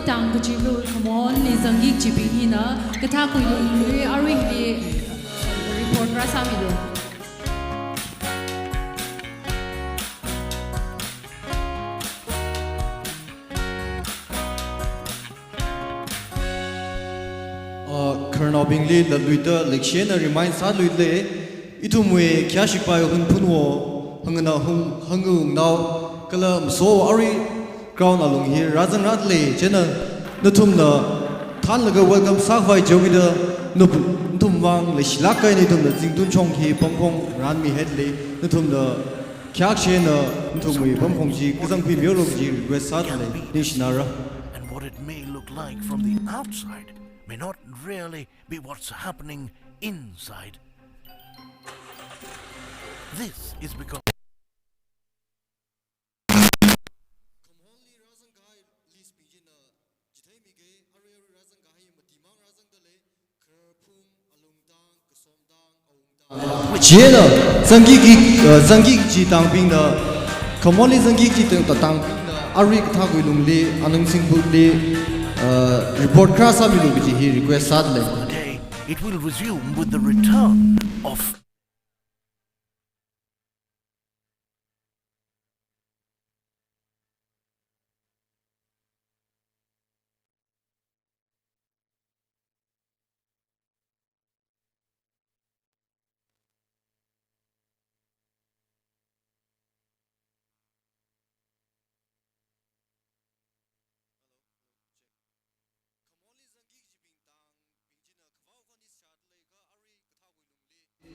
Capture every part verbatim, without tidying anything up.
tang kachilu Khamorli zangki kajibing hina, kathākwui lungli arui hili report rāsāmilu. Uh, khararnaobingli latluida leikashiya eina remind sāluilei, ithumwui khayāshikpai Hunphunwo, hangna hung, hangwungnao, kala maso arui ground alung hi rāzangrālei, chieina nathumna thanlaga welcome sākhavai chiwuida, nathum, nathum vang leishilāk eina ithumna Zingtunchong hi pamphong rānmihailei, nathumna khayāshikna nathumwui pamphong chi kazang pimiro kaji request sādalei, ningshinara. And what it may look like from the outside may not really be what's happening inside. This is because Chieina, zangki ki, uh, zangki kaji tangbingna, Khamorli zangki kaji tang, tangbingna, arui kathākwui lungli, Anungsingputli, uh, report kharā sāmilu kaji hi request sādalei. Today, it will resume with the return of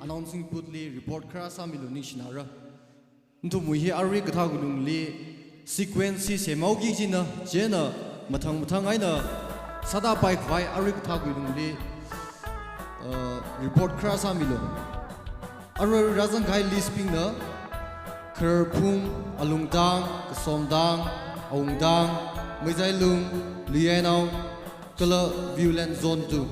Anungsingputli report kharā sāmilu, ningshinara. Nathumwui hi arui kathākwui lungli sequence hi semhaoki kajina, chieina mathang mathang eina sāda paikhavai arui kathākwui lungli, uh, report kharā sāmilu. Arui rāzangkahai list bingna Khararphung, Alungtang, Kasomtang, Awungtang, Meizailung, Luiyainao, kala Viewland Zone two.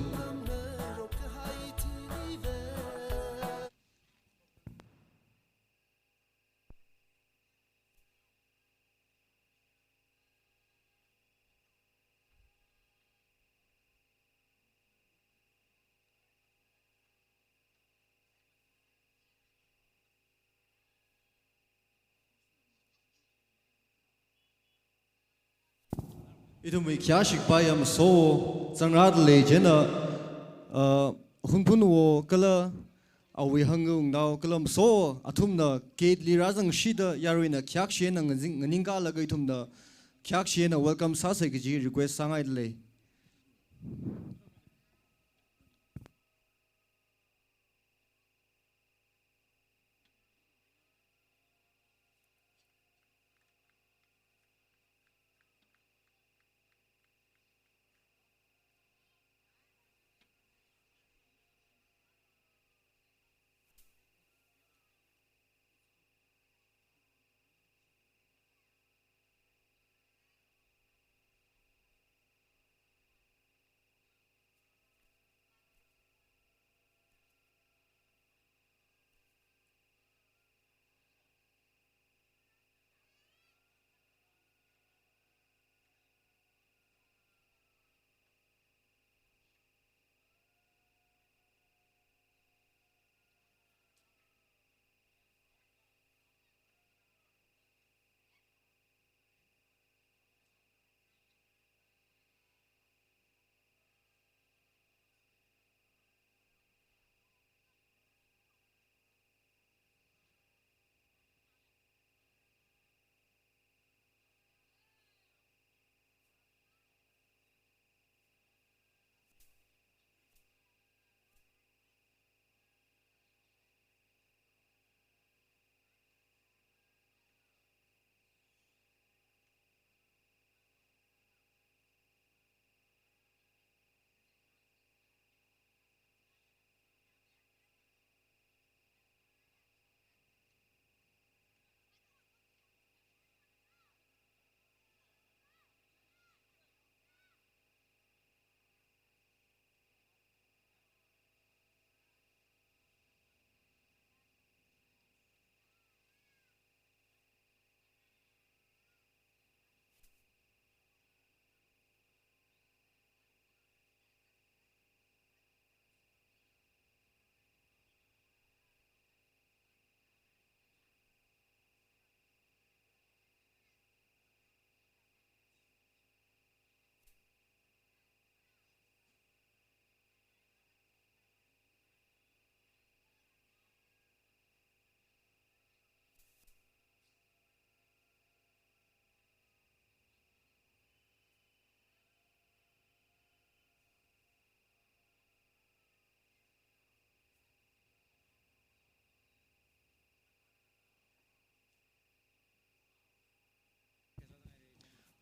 Ithumwui khayāshikpai yamso zangrāda lei, chieina, uh, Hunphunwo kala awui hangwungnao kala maso athumna gate li rāzangshida yaruina khayāshikna ngazing, nganingkalaga ithumna khayāshikna welcome sāsa kaji request sāngaida lei.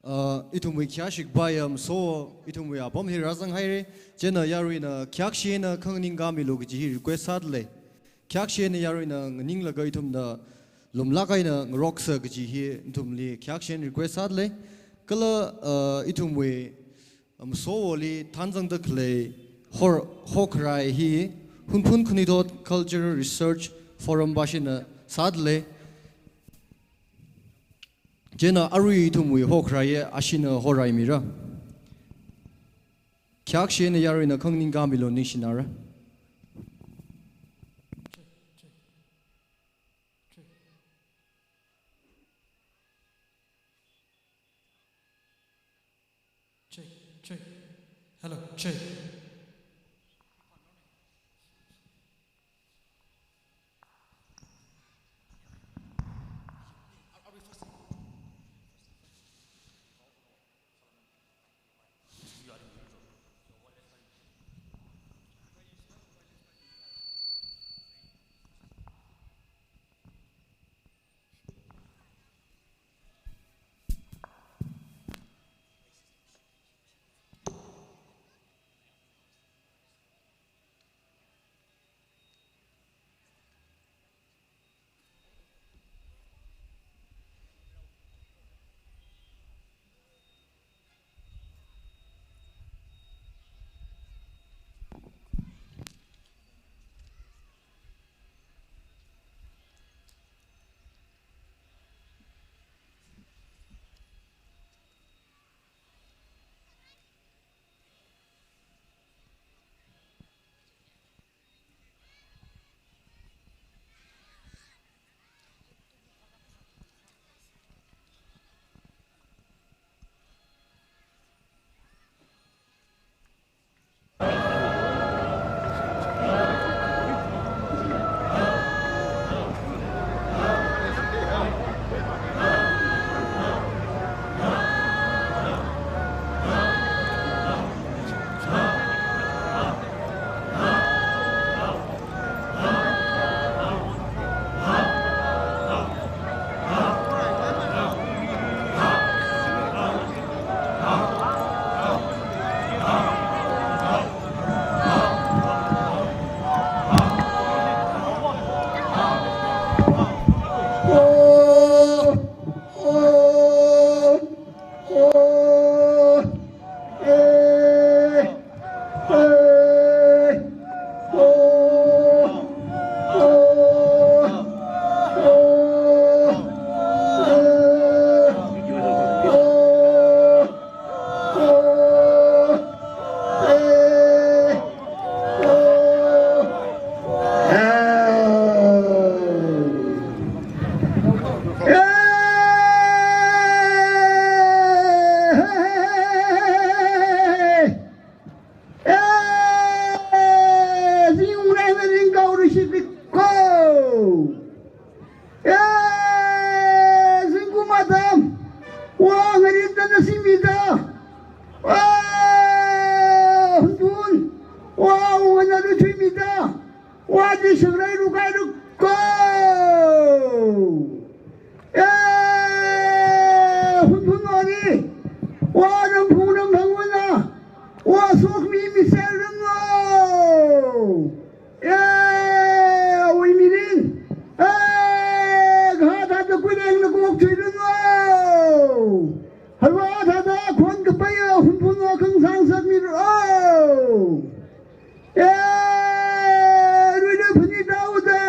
Uh, ithumwui khayāshik baya maso, ithumwui apam hi rāzanghaira. Chieina yaruina khayākshi eina khanganing kamilu kaji hi request sādalei. Khayākshi eina yaruina nganinglaga ithumna lumlāk eina ngaroksa kaji hi ithumli khayākshi eina request sādalei. Kala, uh, ithumwui, um, masowoli thanzangda khalei hor, hokharai hi Hunphun Khanuithot Cultural Research Forum bashina sādalei. Chieina arui ithumwui hokharai hi ashina horaimira. Khayākshi eina yaruina khanganing kamilu ningshinara. Check, check. Hello, check. Eh, zingkum ngarāna ringkaluishitko. Eh, zingkum atam, wa ngaritna nasimida. Wa Hunphun, wa ungana ruthuimida. Wa di shangrei rukairuko. Eh, Hunphun wali, wa namphung namphangwuina, wa sokmi miserrang o. Eh, awui mirin, eh, kahā thāda kuileng na kok thuirang o. Halwa thāda khon kapai o, Hunphun o khangsang sakmira o. Eh, ruida phani tauda.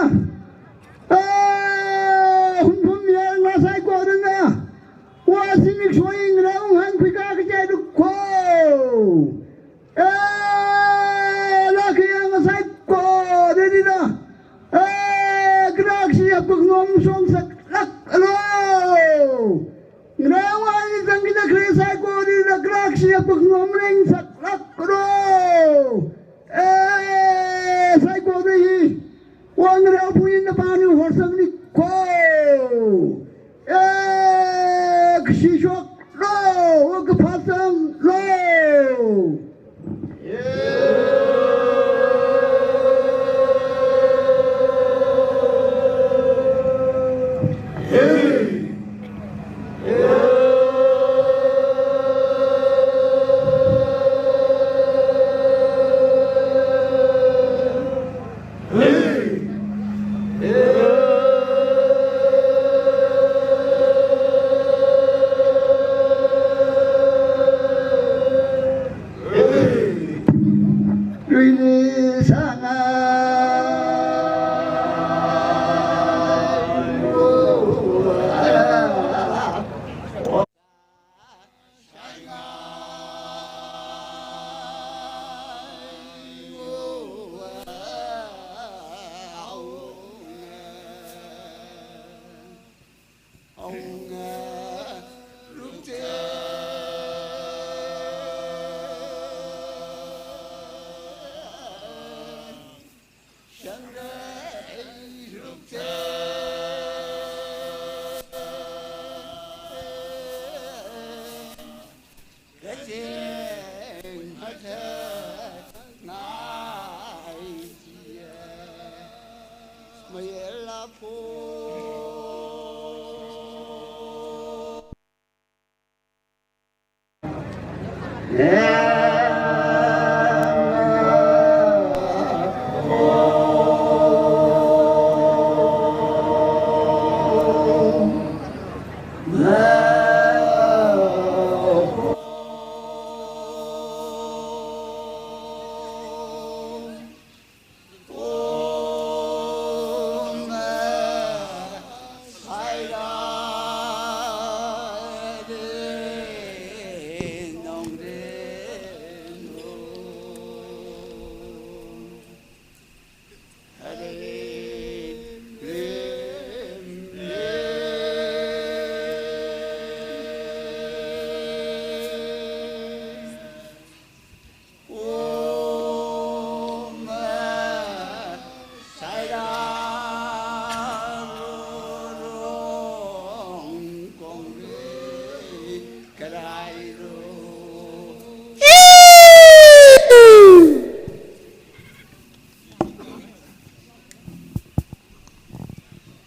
Eh, Hunphun mayarnao saikorana. Wa zimiksho ngarāung hān khuika kaje dukho. Eh, lākayang saikora rida. Eh, krakshi apaknom shongsaklāklu. Ngarāung hān zangkida khalei saikorana krakshi apaknom rengsaklāklu. Eh, saikora hi, wa ngarābing ina pāni horsangni ko. Eh, kashishoklu, wa kaphāsanglu.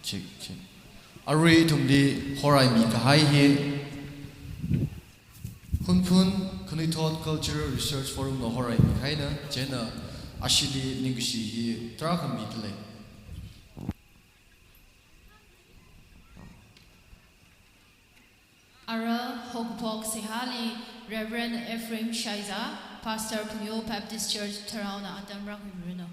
Check, check. Arui ithumli horaimi kahai hi Hunphun Khanuithot Cultural Research Forum na horaimi kahaina, chieina ashili ningkashi hi tarākha midalei. Ara haokaphok seihāli Reverend Ephraim Shaiza, Pastor Phungyo Baptist Church, Tharauna atam rākhuiranu.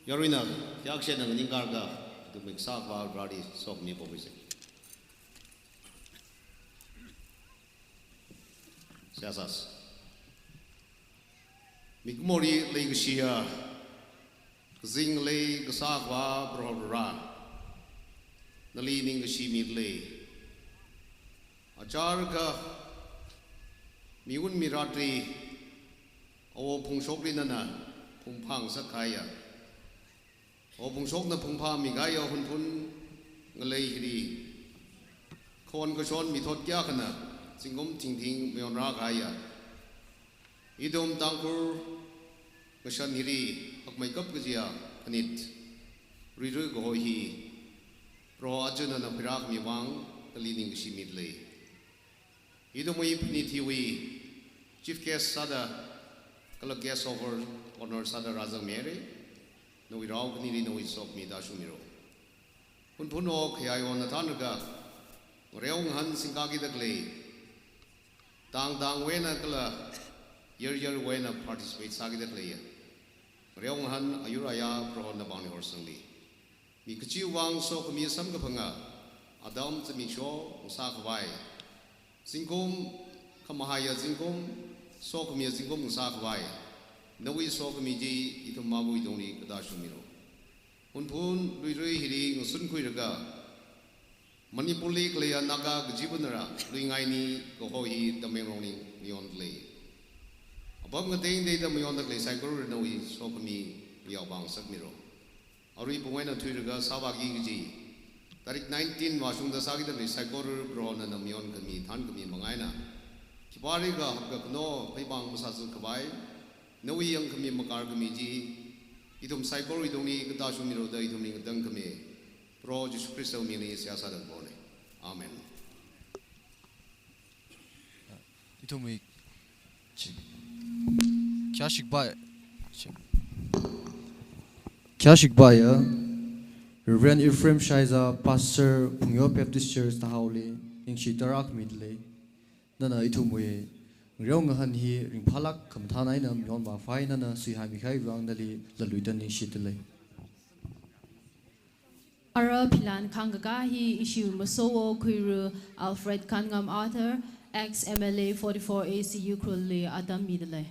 Yaruina, yakshena ningkarga, ithum miksa khavā Vareli sokhami pomisei. Seihā sāsa. Mikumoli leikashiya, kazing lei kasā khavā Proho Vare, nali ningkashi midalei. Achārka, miwun mirātli, Awo Phungshokli nana phungphā ngasakkahaiya, Awo Phungshokna phungphāmi kahaiya Hunphun ngalei hili, khon kashon mithot kayākhana zingkum thingthing mayonrākahaiya, ithum Tangkhul ngashan hili hakmeikap kajiya phanit, Ruirui kahoi hi, Proho aja nana khuirākhami vang nali ningkashi midalei. Ithumwui phanit hiwui Chief Guest sāda, kala Guest of Honor sāda rāzangmihaira, nawui rao khanili nawui sokhami tāshungmilu. Hunphun o khayai o nathānlaga, ngareo ngahān singkākida khalei, tangtangwui eina kala yaryarwui eina participate sākida khaleiya, ngareo ngahān ayur ayā Prohona pāngli horsanglu. Mi kachiwui vang sokhami samkaphanga atam zimiksho ngasā khavai, zingkum, khamahaiya zingkum, sokhamiya zingkum ngasā khavai, nawui sokhami chi ithum mavawui tungli katāshungmilu. Hunphun Ruirui hili ngasunkhuilaga, Manipurli khaleiya Naga kachivana rāluingaini kaho hi Tamenglongli mayondalei. Apam ngatei ngateida mayonda khalei saikora nawui sokhami yaopāngasakmilu. Arui pung eina thuilaga sāvāki kaji, tarik nineteen vāshungda sākida khalei saikora Prohona nana mayonkhami, thānkhami manga eina, khipālikha hapkakhano pheipāng masāzat khavai, nawui yangkhami makārkhami chi ithum saikorawui tungli katāshungmilu da ithumli ngatangkhami, Proho Jishu Khristawui mingli seihā sāda kapona. Amen. Ithumwui chi, khayāshikpai, chi, khayāshikpaiya Reverend Ephraim Shaiza, Pastor Phungyo Baptist Church Tahaoli, ningshi tarākha midalei. Nana ithumwui ngareo ngahān hi ringphālāk khamathān eina mayonvākhavai nana suihaimi kahai vang nali latluida ningshidalei. Ara philan khangkakā hi ishiwui maso wo khuira Alfred Kanngam Arthur, ex M L A forty-four A C Ukhrulli atam midalei.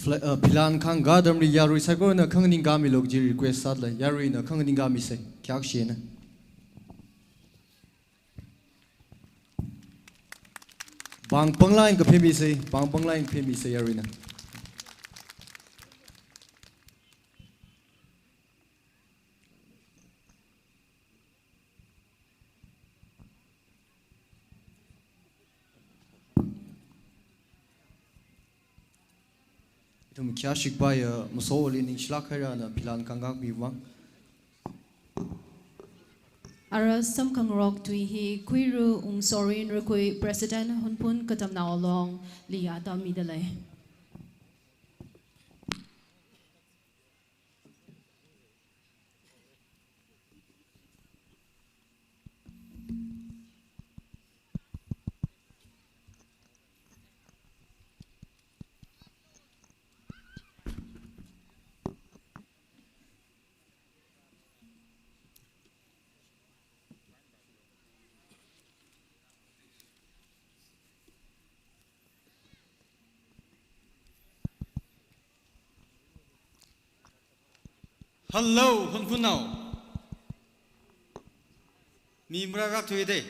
Fla-, uh, philan khangkā atamli yarui saikorana khanganing kāmilu kaji request sādalei, yaruina khanganing kāmisei, khayākshi eina. Pāng panglāk eina kaphimisa, pāng panglāk eina kaphimisa yaruina. Ithum khayā shikpaiya masoli ningshilāk hairana philan kangkak mi vang. Ara samkhangarok tui hi khuira Ungsorin Rakui, President Hunphun Katamnao Long li atam midalei. Hello, Hunphunnao. Mi mararak thuide.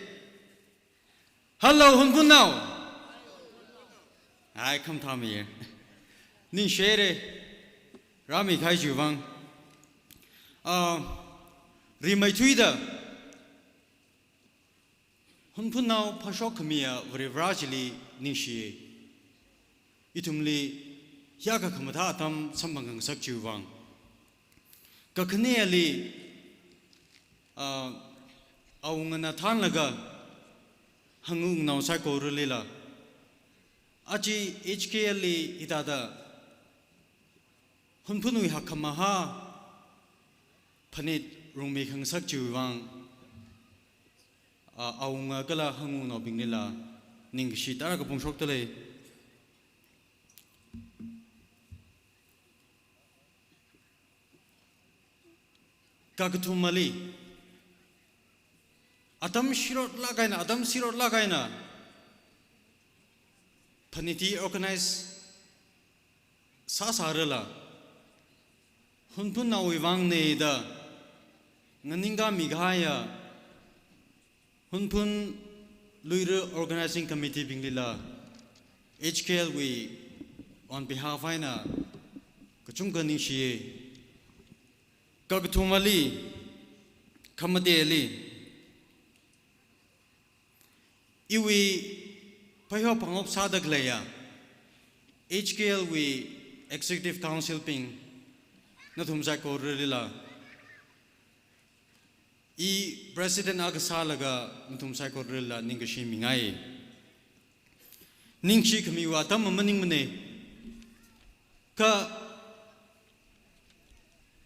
Hello, Hunphunnao. Ai, khamathā mi. Ningshire. Rāmi kahai chiwui vang. Ah, rimeithuida Hunphunnao phāshok khamiya Varivarā chili ningshiye. Ithumli hiyākha khamathā atam samphang khangasak chiwui vang. Kakhaneli, ah, awungana thānlaga hāngungnao saikoralila, aja H K L li hithāda Hunphunnao hi hakkhamahā phanit rungmi khangasak chiwui vang, ah, awunga kala hāngungnaobinglila ningkashi tarākha phongshokdalei. Kakathumali, atam shirotlāk eina, atam shirotlāk eina phanit hi organize sāsārala, Hunphunnao wui vangna da nganingkāmi kahaiya Hunphun Luira Organizing Committee binglila H K L wui on behalf eina kachungkha ningshiye. Kakathumali, khamateli, iwui phāhao phāngop sāda khaleiya H K L wui Executive Council bing, nathum saikoralila, i President akha sālaga nathum saikoralila ningkashi mingai. Ningshi khamiwui atam maningmane. Kha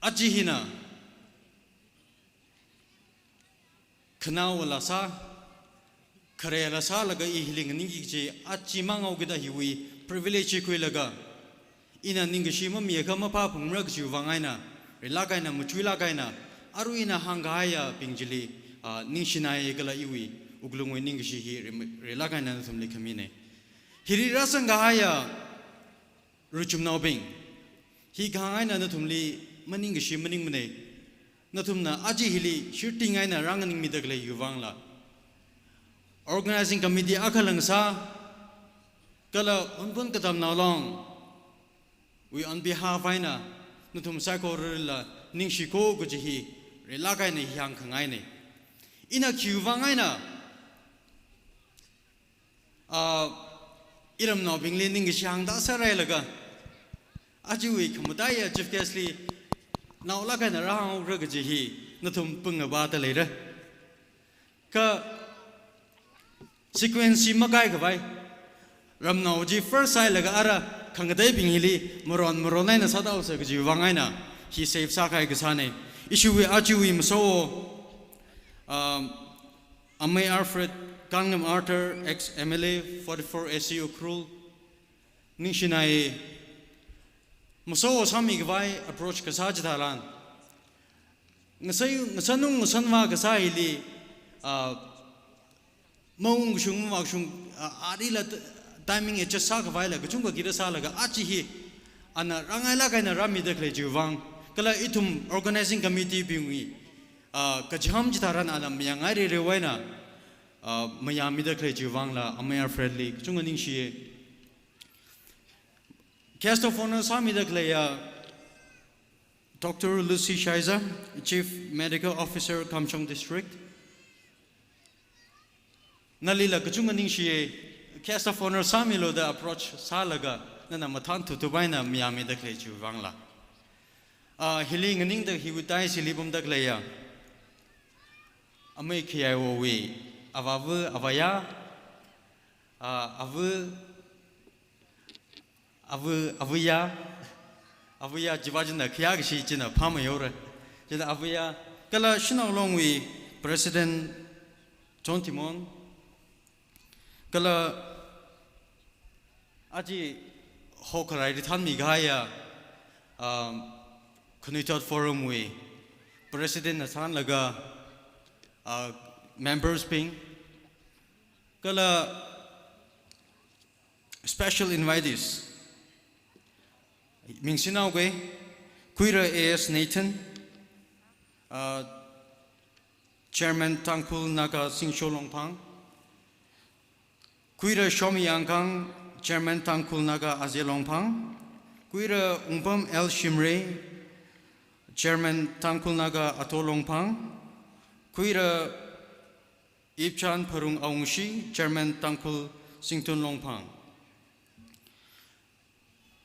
aja hina khanaola sā, kharela sālaga i hili nganingki kaji, aja mangaokida hiwui privilege khuilaga, ina ningkashi mamiakha maphāphungmara kajiwui vang eina, rilāk eina, machuilāk eina, arui ina hāngkahaiyabing chili, ah, ningshinai kala iwui wuklungwui ningkashi hi ri-, rilāk eina nathumli khamine. Hili rāsangkahaiya ruichumnaobing, hi kahāng eina nathumli maningkashi maningmane. Nathumna aja hili shirting eina rānganingmida khaleiwui vangla, Organizing Committee akhala ngasā, kala Hunphun Katamnao Long wui on behalf eina nathum saikoralila ningshiko kaji hi rilāk eina hi hāngkhangaine. Ina khiwui vang eina, ah, iramnaobingli ningkashi hāngda sārailaga, ajawui khamataiya chief guest li naolāk eina rāhāngra kaji hi nathum pāngngada leira. Kha sequence chi makaikhavai, ramnao chi first sāhailaga ara khangateibing hili maron maron eina sāda haosa kajiwui vang eina hi save sākahai kasāne. Ishiwui ajawui maso, um, Amei Alfred, Kangam Arthur, ex M L A, forty-four A C Ukhrul, ningshinai. Maso sāmikhavai approach kasā chitharan, ngasai, ngasanung ngasanvā kasā hili, ah, maungshung mavāshung, ah, arila t-, timing adjust sākhavaila kachungkha kira sālaga aja hi ana rāngailāk eina rāmida khalei chiwui vang, kala ithum organizing committee bingwui, ah, kachiham chitharan ana mayāngai rerewui eina, Uh, mayāmida khalei chiwui vangla, amayā Fredly kachungkha ningshiya. Guest of honor sāmida khaleiya Doctor Lucy Shaiza, Chief Medical Officer, Kamjong District. Nalila kachungkha ningshiya, guest of honor sāmilu da approach sālaga, nana mathān thuthuphaina mayāmida khalei chiwui vangla. Ah, hili nganingda hiwui dais hili pamda khaleiya amei khayaiwowui avāva, avāya, ah, ava, ava, avāya, avāya chiva china khayā kashi china phāmayora. China avāya, kala Shanao Longwui President John Timon, kala aja hokharai rithanmi kahaiya, um, Khanuithot Forum wui President na sānlaga, uh, members bing, kala special invitees. Ming singnaoga, Khuira A S Nathan, uh, Chairman Tangkhul Naga Singsho Longphang, Khuira Shomi Angkang, Chairman Tangkhul Naga Aze Longphang, Khuira Ungpam L Shimray, Chairman Tangkhul Naga Ato Longphang, Khuira Ipchan Pharung Awungshi, Chairman Tangkhul Singtun Longphang.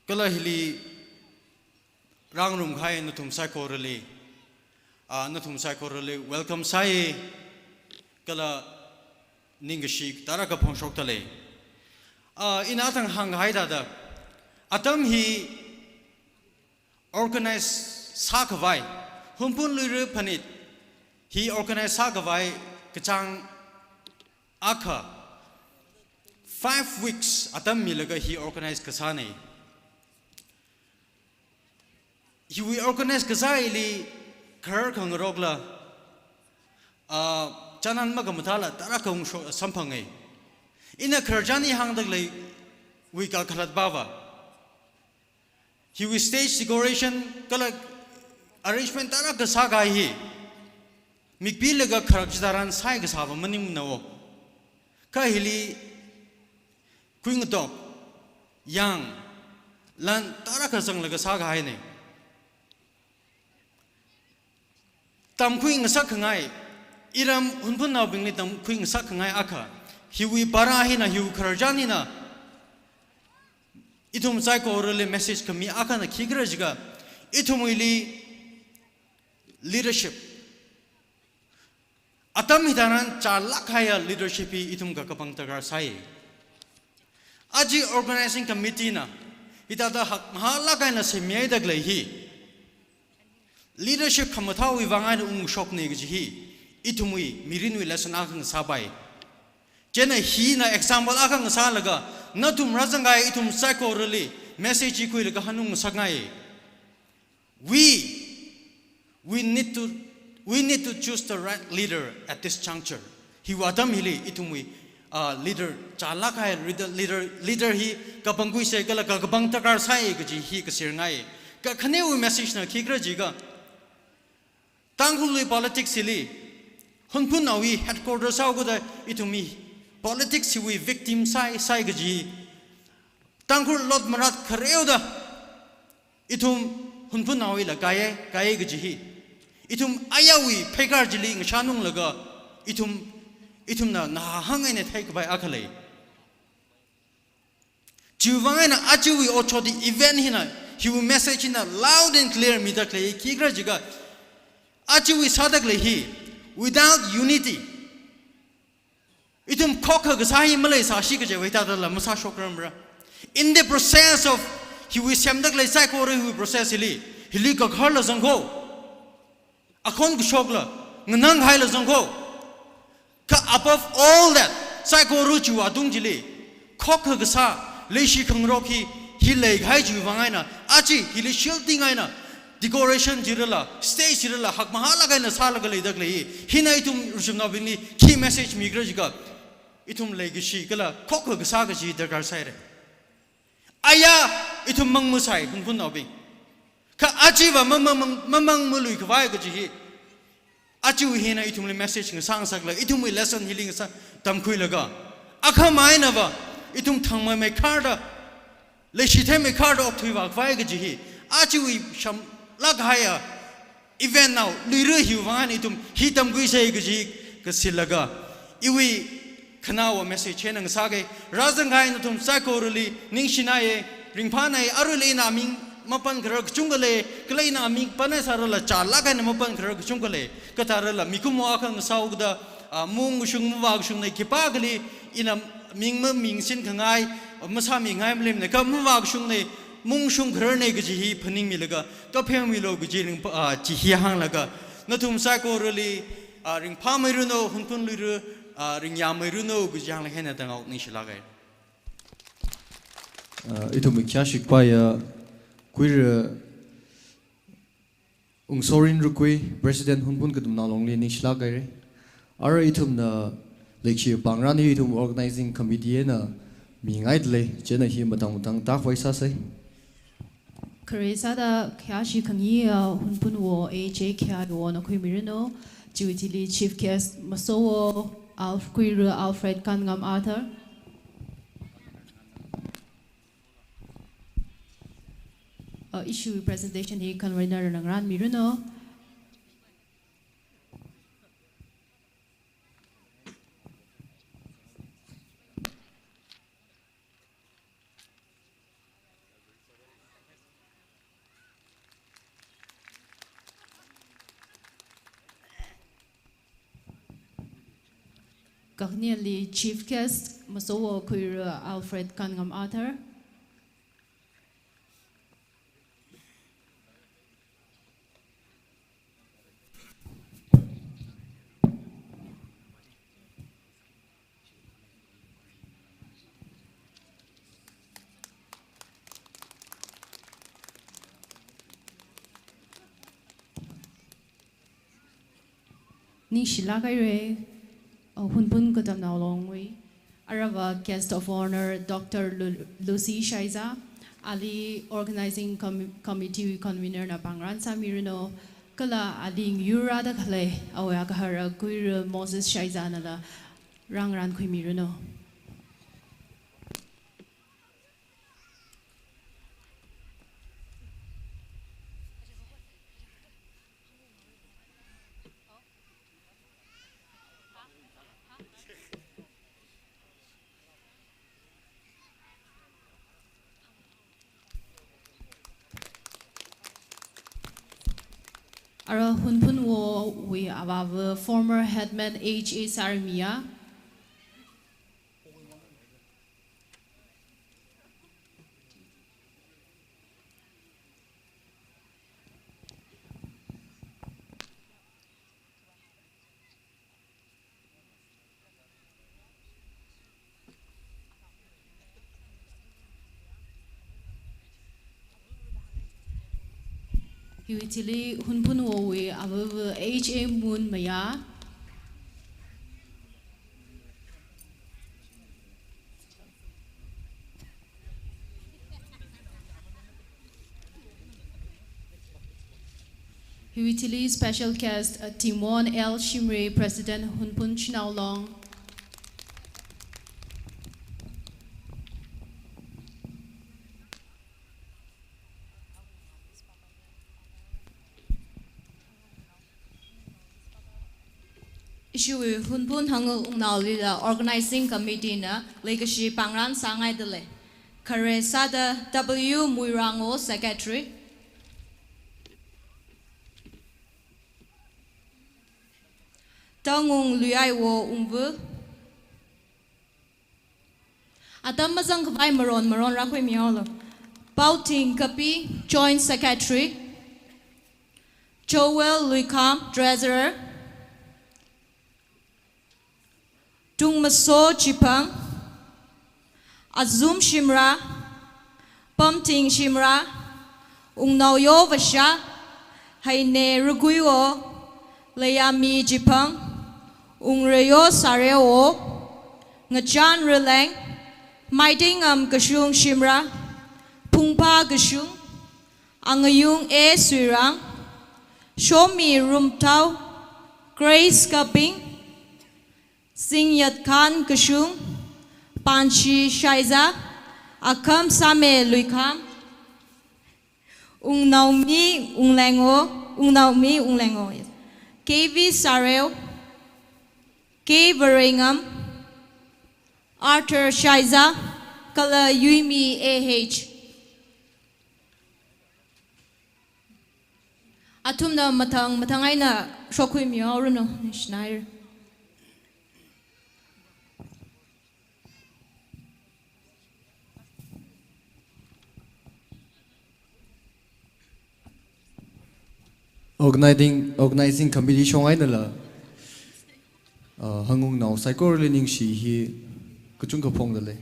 Kala hili rāngarum kahai nathum saikorali, ah, nathum saikorali welcome sāi, kala ningkashi tarākha phongshokdalei. Ah, ina athang hāngkahai thāda, atam hi organize sākhavai, Hunphun Luira Phanit hi organize sākhavai kachāng akha five weeks atam milaga hi organize kasāna. Hiwui organize kasāli kharar khangarokla, ah, chānhan makamathāla tarākha ungshok samphanga. Ina khararchan hi hāngda khaleiwui kakhalat bava, hiwui stage decoration kala arrangement tarākha sākahai hi mikpilaga kharak chitharan sāi kasāva maningmanao. Kha hili khuingatok, yāng, lan tarākha zanglaga sākahaina. Tamkhui ngasak khangai, iram Hunphunnaobingli tamkhui ngasak khangai akha, hiwui para hina, hiwui khararchan hina ithum saikorali message khami akhana khikhala jiakha, ithumwuili leadership, atam hitharan chālāk kahaiya leadership hi ithum kakapang darkar sāi. Aja organizing committee na hithāda hakmahālāk eina semmihaida khalei hi leadership khamathāwui vang eina ungshokna kaji hi ithumwui mirinwui lesson akha ngasāpai. Chieina hina example akha ngasālaga, nathum rāzangkahai ithum saikorali message hi khuilaga hanung ngasakngai. We, we need to, we need to choose the right leader at this juncture. Hiwui atam hili ithumwui, ah, leader chālāk kahai leader, leader, leader hi kapangkhuisa kala kakapang darkar sāi kaji hi kasirngai. Kakhanewui message na khikhala jiakha, Tangkhulwui politics hili, Hunphunnaowui headquarters haokada ithum hi politics hiwui victim sāi, sāi kaji, Tangkhul lot marat khareoda ithum Hunphunnaowuila kaiya, kaiya kaji hi ithum ayāwui pheikar chili ngashānunglaga ithum, ithumna ngahānghāng eina theikapai akha lei. Chiwui vang eina ajawui otshot hi event hina, hiwui message hina loud and clear mida khalei khikhala jiakha, ajawui sāda khalei hi without unity, ithum khokkha kasā hi maleisāsi kajiwui thāda la masāshokramra. In the process of hiwui semda khalei saikora hiwui process hili, hili kakharla zangkho, akhon kashokla, ngananghaila zangkho. Kha above all that, saikora chiwui atung chili khokkha kasā, leishi khangarok hi, hi leikahai chiwui vang eina, aja hili shielding eina, decoration jirala, stage jirala, hakmahālāk eina sālaga leida khalei hi, hina ithum ruishimnaobingli khi message mikhala jiakha, ithum leikashi kala khokkha kasā kaji darkar sāhaira. Ayā, ithum mang masāi Hunphunnaobing. Kha ajava mamang, mamang maluikhavai kaji hi Aja hina ithumli message ngasāngasaklaga, ithumwui lesson hili ngasā tamkhuilaga, akhamainava ithum thangmeimeikharda, leishitheimeikharda okthuivā khavai kaji hi, ajawui shamlāk kahaiya event nao, luira hiwui vang eina ithum hi tamkhuisei kaji kasilaga, iwui khanaowa message hina ngasākei. Rāzangkahai nathum saikorali ningshinaiye, ringphānai, aruila ina ming mapankharar kachungkha lei, kala ina ming panai sārala chālāk eina mapankharar kachungkha lei. Kathārala mikumo akha ngasāhaokida, ah, maungkashung mavākashungnei, khipākhali ina ming mamingsin khangai, masāmingai malemnei, kha mavākashungnei, maungkashung khararnei kaji hi phaningmilaga, kaphengmilu kaji ringphā, ah, chi hi hānglaga, nathum saikorali, ah, ringphāmeiranu, Hunphun luira, ah, ringyāmeiranu kaji hānglaga hina tangaok, ningshilākei. Ah, ithumwui khayāshi khavaiya Kuira Ungsorin Rukui, President Hunphun Katamnao Longli ningshilāk haira. Ara ithumna leikashi pāngrān hi ithum organizing committee eina mingaidalei, chieina hi matang matang tākhavai sāsei. Khare sāda khayāshi khangayi, ah, Hunphun Wo A J Khayai Wona khuimiranu, chiwui thili chief guest Masowo Alf-, Kuira Alfred Kanngam Arthur. Uh, ishiwui presentation hi convener na ngarānmiranu. Kakhaneli chief guest Masowo Kuira Alfred Kanngam Arthur. Ningshilāk haira, uh, Hunphun Katamnao Longwui. Arava guest of honour Doctor Lu-, Lucy Shaiza, ali organizing com-, committee convener na pāngrān sāmiranu, kala ali ngayurrāda khalei awui agahara Kuira Moses Shaiza nala rāngarānkhuimiranu. Ara Hunphun Wowui avāva former headman H A Sarimiya. Hiwui thili Hunphun Wowui avāva H A Munmaya. Hiwui thili special guest, uh, Timon L Shimray, President Hunphun Shanao Long. Ishiwui Hunphun Hangu Wungnaolila organizing committee na leikashi pāngrān sāngaidalei. Khare sāda W Muirango secretary. Tangung Luiaiwo Wungva. Atam mazangkhavai maron maron rākhuimihaolu. Paoting Kapi, Joint Secretary. Joel Luikham, Treasurer. Tungmaso Chiphang. Azum Shimrah. Pamting Shimrah, Wungnaoyo Vasha, Haine Ruguiwo, Leiami Chiphang, Wungreyo Sarewo, Ngachan Raleng, Maitingam Kashung Shimrah, Phungpha Kashung, Angayung A Suirang, Shomi Rumthao, Grace Kaping, Singyat Khan Kashung, Panshi Shaiza, Akham Same Luikham, Ungnaomi Unglengo, Ungnaomi Unglengo, K V Sareo, K Varengam, Arthur Shaiza, kala Yuimi A H. Athumna mathang mathang eina shokhuimihaoranu, ningshinaira. Organizing, organizing committee shong einala, uh, Hangungnao saikorali ningshi hi kachungkha phongda lei.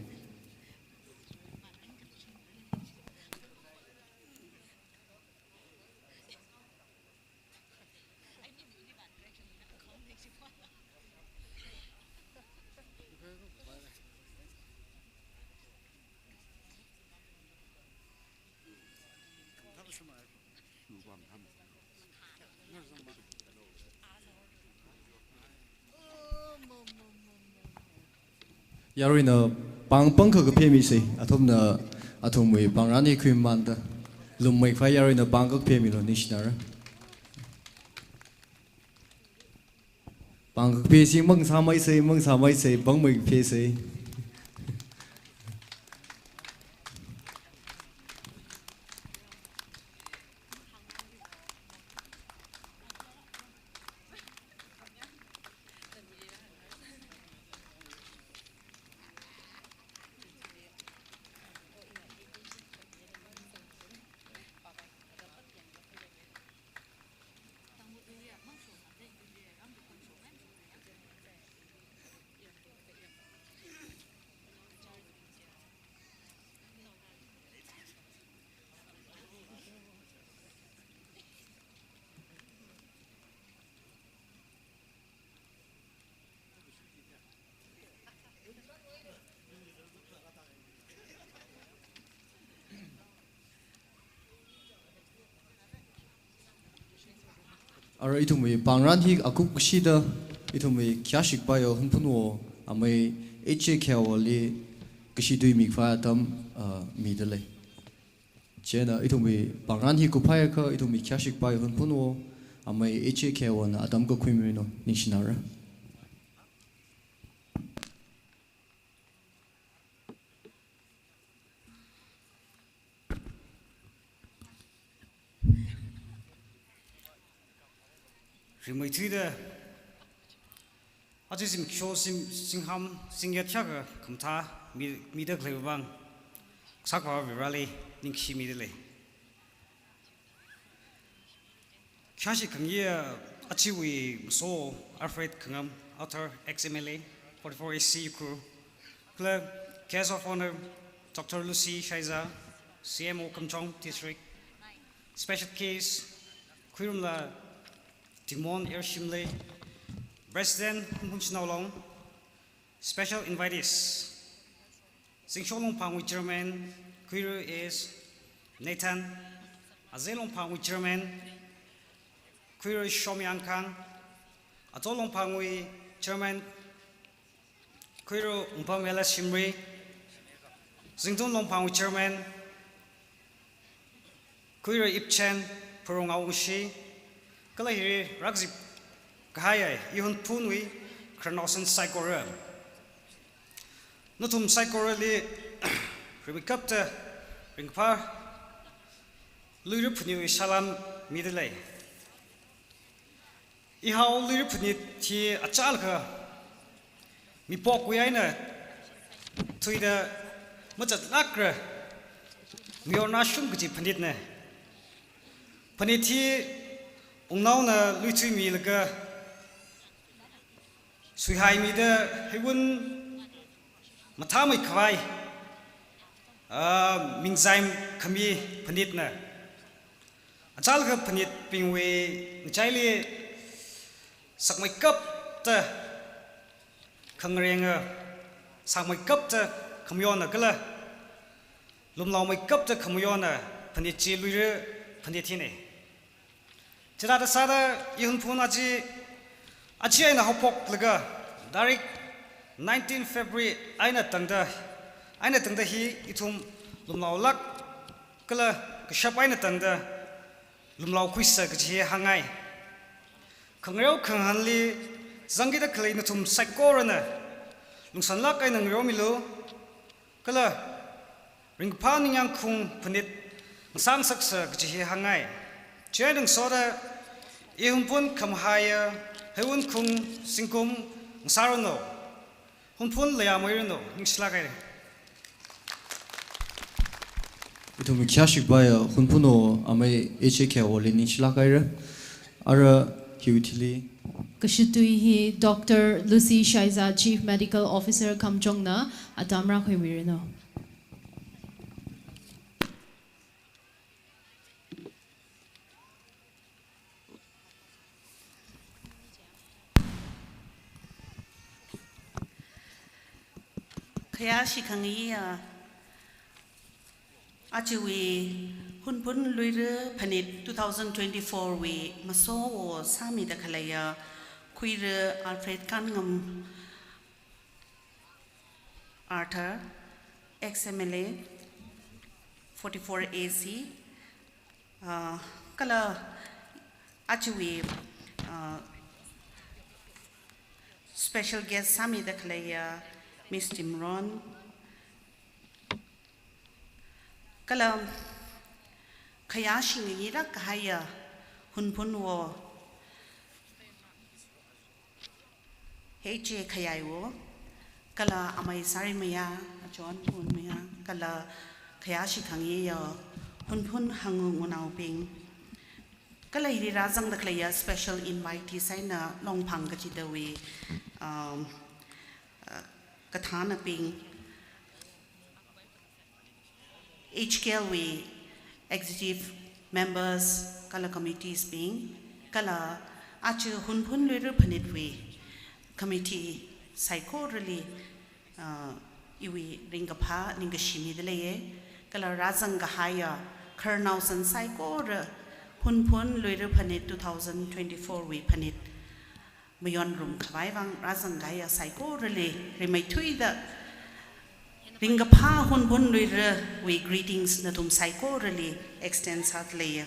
Yaruina pāng pāng kha kaphemi sei, athumna athumwui pāngran hi khuimamanda. Lummeikhavai yaruina pāng kha kaphemilu, ningshinara. Pāng kha kaphe si mang sāmei sei, mang sāmei sei, pāngmei kaphe sei. Ara ithumwui pāngran hi akup kashida, ithumwui khayāshik paiya Hunphunwo, amei H J Kheowali kashi tuimi khavai atam, ah, mida lei. Chieina ithumwui pāngran hi kuphai akha ithumwui khayāshik pai Hunphunwo, amei H J Kheowona atam kakhuiminu, ningshinara. Rimeithuida, aja zimiksho zim, zingham, zingyat shaka khamathā mi, mida khalei vang, Kasā Akhava Vareli ningshimida lei. Khayāshik khangayi, ah, ajawui maso Alfred Khangam, Arthur, ex M L A, forty-four A C Ukhrul, kala Guest of Honor, Doctor Lucy Shaiza, C M O Kamjong District, Special Guest, Khuirumla Timon Ershimlei, President Hunphun Shanao Long, Special Invitees, Zingsho Longphangwui Chairman, Khuira S Nathan, Azei Longphangwui Chairman, Khuira Shomyang Khan, Ato Longphangwui Chairman, Khuira Ungpam L S Shimray, Zingtun Longphangwui Chairman, Khuira Ipchen, Phurung Awungshi, kala hili rākazip kahaiya, i Hunphunwui khararnaosan saikora. Nathum saikorali rimeikapta ringkaphā Luira Phanitwui salām mida lei. Ihao Luira Phanit hi achālakha mipokwui eina thuida mazatlākra mayorna shung kaji phanitna. Phanit hi wungnaona luithuimilaga suihaimida heiwun mathāmeikhavai, ah, mingzaim khami phanitna. Achālakha phanitbingwui ngachaili sakmeikapta khangarenga, sakmeikapta khamayona kala lumlaomeikapta khamayona phanit chi Luira Phanit hina. Chithāda sāda i Hunphun aja Aja eina haophoklaga, tarik nineteen February eina tangda, eina tangda hi ithum lumlaolāk kala kashap eina tangda lumlaokhuisa kaji hi hāngngai. Khangareo khangahānli zangkida khalei nathum saikorana lungsānlāk eina ngareomilu, kala ringkaphā ningyāng khaung phanit ngasāngasaksa kaji hi hāngngai. Chieina ngasoda i Hunphun khamahaiya Heiwunkhung zingkum ngasāranu. Hunphun leiya mairanu, ningshilāk haira. Ithumwui khayāshi kapaiya Hunphunwo amei H A Kheowoli ningshilāk haira. Ara hiwui thili kashitui hi Doctor Lucy Shaiza, Chief Medical Officer Kamjongna atam rākhuimiranu. Khayāshi khangaiya, ajawui Hunphun Luira Phanit two thousand twenty-four wui masowo sāmida khaleiya Khuira Alfred Kanngam Arthur, ex M L A, forty-four A C, ah, kala ajawui, ah, special guest sāmida khaleiya Miss Timron, kala khayāshi ngayilāk kahaiya Hunphunwo H A Khayaiwo, kala amei Sarimayā, achon Hunmayā, kala khayāshi khangaiya Hunphun hangu ngunaobing, kala hili rāzangda khaleiya special invitees eina Longphang kachidawui, um, uh, kathānabing, H K L wui executive members kala committees bing, kala aja Hunphun Luira Phanitwui committee saikorali, ah, iwui ringkaphā ningkashi mida leiya, kala rāzang kahaiya khararnaosan saikora Hunphun Luira Phanit two thousand twenty-four wui phanit mayonrum khavai vang rāzang kahaiya saikorali rimeithuida ringkaphā Hunphun Luirawui greetings nathum saikorali extend sāda leiya.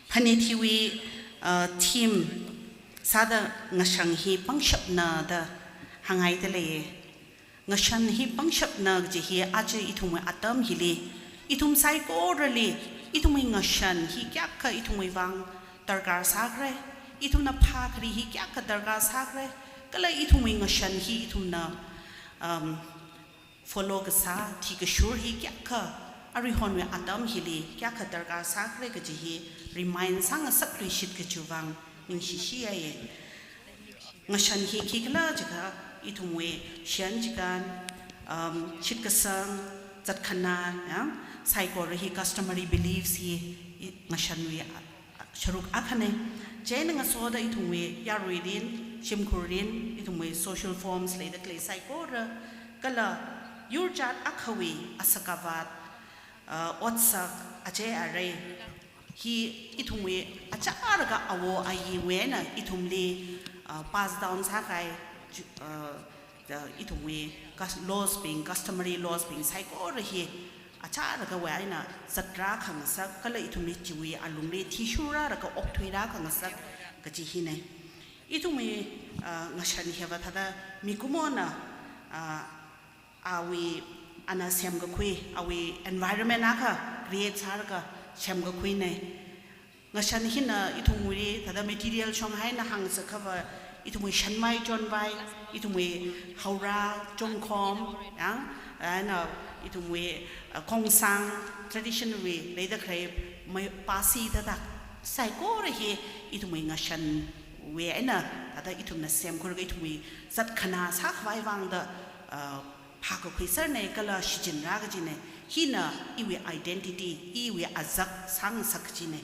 Phanit hiwui, uh, theme sāda ngashan hi pangshapna da hānghaida leiya. Ngashan hi pangshapna kaji hi aja ithumwui atam hili, ithum saikorali, ithumwui ngashan hi kayākha ithumwui vang darkar sākhala, ithumna phākhari hi kayākha darkar sākhala, kala ithumwui ngashan hi ithumna, um, follow kasā, thikashur hi kayākha, aruihonwui atam hili kayākha darkar sākhala kaji hi remind sāngasakluishit kajiwui vang ningshishiyaya. Ngashan hi khikhala jiakha ithumwui shiyan chikan, um, shitkasang, zatkhana, ya, saikora hi customary beliefs hi i-, ngashanwui a-, a-, sharuk akhana. Chieina ngasoda ithumwui yarui rin, shimkhur rin, ithumwui social forms leida khalei saikora, kala yurjat akhawui asakavat, uh, otsak, achei arei hi ithumwui achālakha awo ayiwui eina ithumli, uh, pass down sākahai, ju-, uh, the ithumwui cus-, laws bing, customary laws bing saikora hi achālakhawui eina zatrā khangasak, kala ithumli chiwui alungli thishurrālaga okthuirā khangasak kaji hina. Ithumwui, uh, ngashan hiva thāda mikumona, uh, awui, ana semkakhui, awui environment akha create sālaga semkakhuina. Ngashan hina ithumwui thāda material shong eina hāngsakhava, ithumwui shanmai chonvai, ithumwui haora, chongkhom, ya, eina ithumwui, uh, khongsang, tradition wui leida khalei mai pasi thāda saikora hi ithumwui ngashanwui eina thāda ithumna semkhuilaga ithumwui zatkhana sākhavai vangda, uh, phākakhui sārna kala shichinrā kajina. Hina iwui identity, iwui azak sāngasak kajina.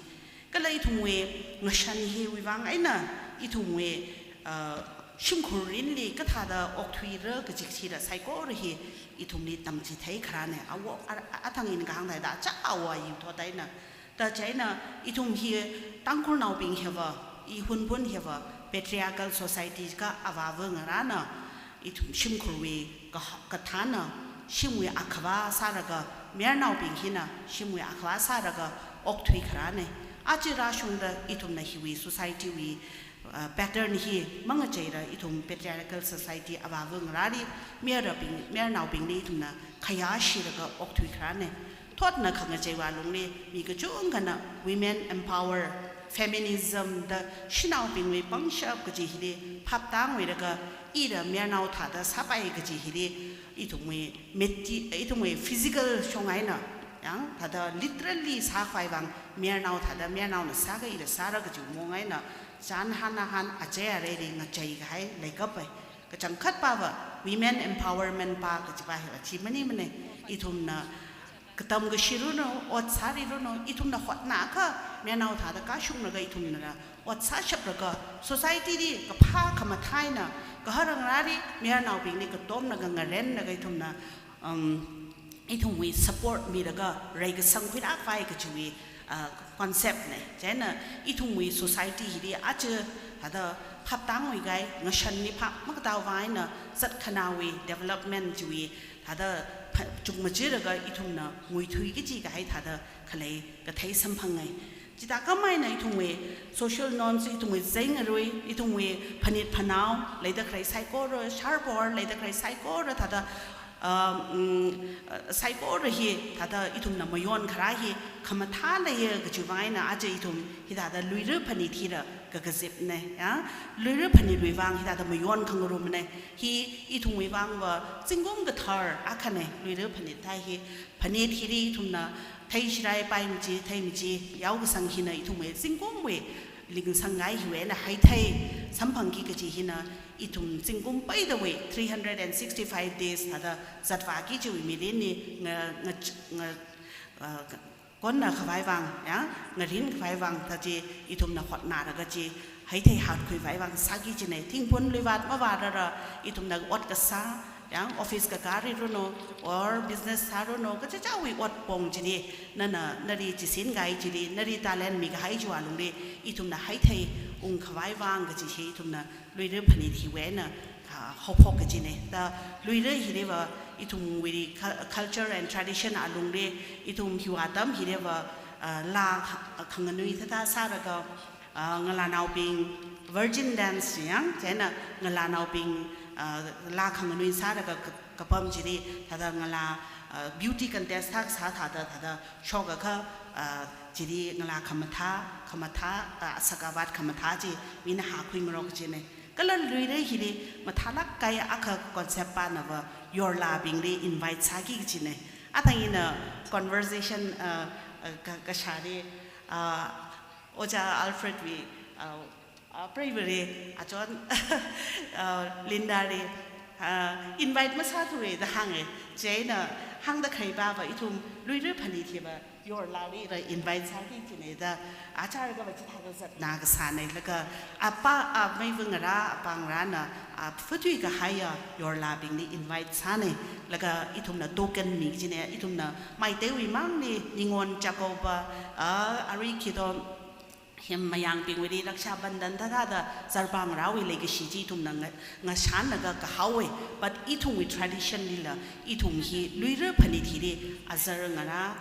Kala ithumwui ngashan hiwui vang eina ithumwui, uh, shimkhur rinli kathāda okthuira kaji chila saikora hi ithumli tamchithei kharāna. Awo, a-, a-, athang ina kahāng thāda achā awo ayi thot eina Ta chieina ithum hi Tangkhulnaobing hiva, i Hunphun hiva, patriarchal society ka avāva ngarāna, ithum shimkhurwui ka, kathāna, shimwui akhavā sālaga, mayarnaobing hina shimwui akhavā sālaga okthui kharāna. Aja rāshungda ithumna hiwui society wui, uh, pattern hi mangacheila ithum patriarchal society avāva ngarāli, mayarabing, mayarnaobingli ithumna khayāshilaga okthui kharāna. Thotna khangacheiwui alungli mi kachungkhana women empower, feminism da shanaobingwui pangshap kaji hili phaptānguilaga, ila mayarnao thāda sāpai kaji hili ithumwui meti, ithumwui physical shong eina, yang thāda literally sākhavai vang, mayarnao thāda mayarnaona sākha ila sāra kaji mong eina, chānhān nahān achei areili ngacheikahai leikapai. Kachangkhatpava women empowerment pa kajipa hiva chi maningmana. Ithumna katam kashi ranu, ot sāli ranu, ithumna hotnakha, mayarnao thāda kashunglaga ithumna ot sāshaplaga, society li kaphā khamathā eina, kahar ngarāli, mayarnaobingli katomlaga ngarenlaga ithumna, um, ithumwui support milaga reikasang khuilākpai kajiwui, uh, concept na. Chieina ithumwui society hili aja thāda phaptānguikahai, ngashan miphap makatā vang eina zatkhanāwui development chiwui thāda pha-, chukmajilaga ithumna nguithui kaji kahai thāda khalei kathei samphangngai. Chithākhamei eina ithumwui social norms, ithumwui zing arui, ithumwui phanit phanao leida khalei saikora, shārbor leida khalei saikora thāda, um, mm, uh, saikora hi thāda ithumna mayon kharā hi khamathā leiya kajiwui vang eina aja ithum hithāda luira phanit hila kakazipna, ya. Luira phanitwui vang hithāda mayon khangarumna. Hi ithumwui vangva zingkum kathar akhana, luira phanit thā hi. Phanit hili ithumna theishirai paimi chi, theimi chi yaokasang hina ithumwui zingkumwui lingsang ngai hiwui eina haithei samphangki kaji hina ithum zingkum peidawui three hundred and sixty-five days thāda zatvāki chiwui mirinli nga, nga, nga, uh, konna khavai vang, ya, ngarin khavai vang thā chi ithumna hotnalaga chi haithei hatkhuivai vang sāki kajina. Thingphun luivat mavātlara ithumna ot kasā, ya, office kakāli ranu, or business sā ranu, kachichāwui ot pong chili, nana, nali chisin kahai chili, nali talent mikahai chiwui alungli, ithumna haithei ungkhavai vang kaji hi ithumna luira phanit hiwui eina, ah, haophok kajina. Ta luira hiliva ithumwui cu-, culture and tradition alungli, ithum hiwui atam hiliva, ah, laa kha-, khanganui thāda sālaga, ah, ngalānaobing virgin dance yang, chieina ngalānaobing, ah, laa khanganui sālaga ka-, kapam chili, thāda ngalā, ah, beauty contest thā kasā thāda, thāda shokakha, ah, chili ngalā khamathā, khamathā, ah, asak avat khamathā chi mina hākhuingarok kajina. Kala luira hili mathālāk kahai akha concept panava yorlābingli invite sāki kajina. Athang ina conversation, uh, uh, ka, kashāli, uh, Ojā Alfred wui, uh, uh, primary, achon, uh, Linda li, uh, invite masāthuwa da hānga. Chieina hāngda khaleiva ithum luira phanit hiva yorlāli ra invite sāki kajina da, achālaga va chithāda zatna kasāna, laga apa, a, meiva ngarā, apa ngarāna, a, phatui kahaiya yorlābingli invite sāna, laga ithumna token mi kajina, ithumna Meiteiwui mangli Ningon Chakouba, a, arui khito him Mayangbingwuili Raksha Bandhan thāda, thāda zarbang rāwui leikashi chi ithumna nga, ngashanlaga kahaowa, but ithumwui tradition lila, ithum hi luira phanit hili, azar ngarā,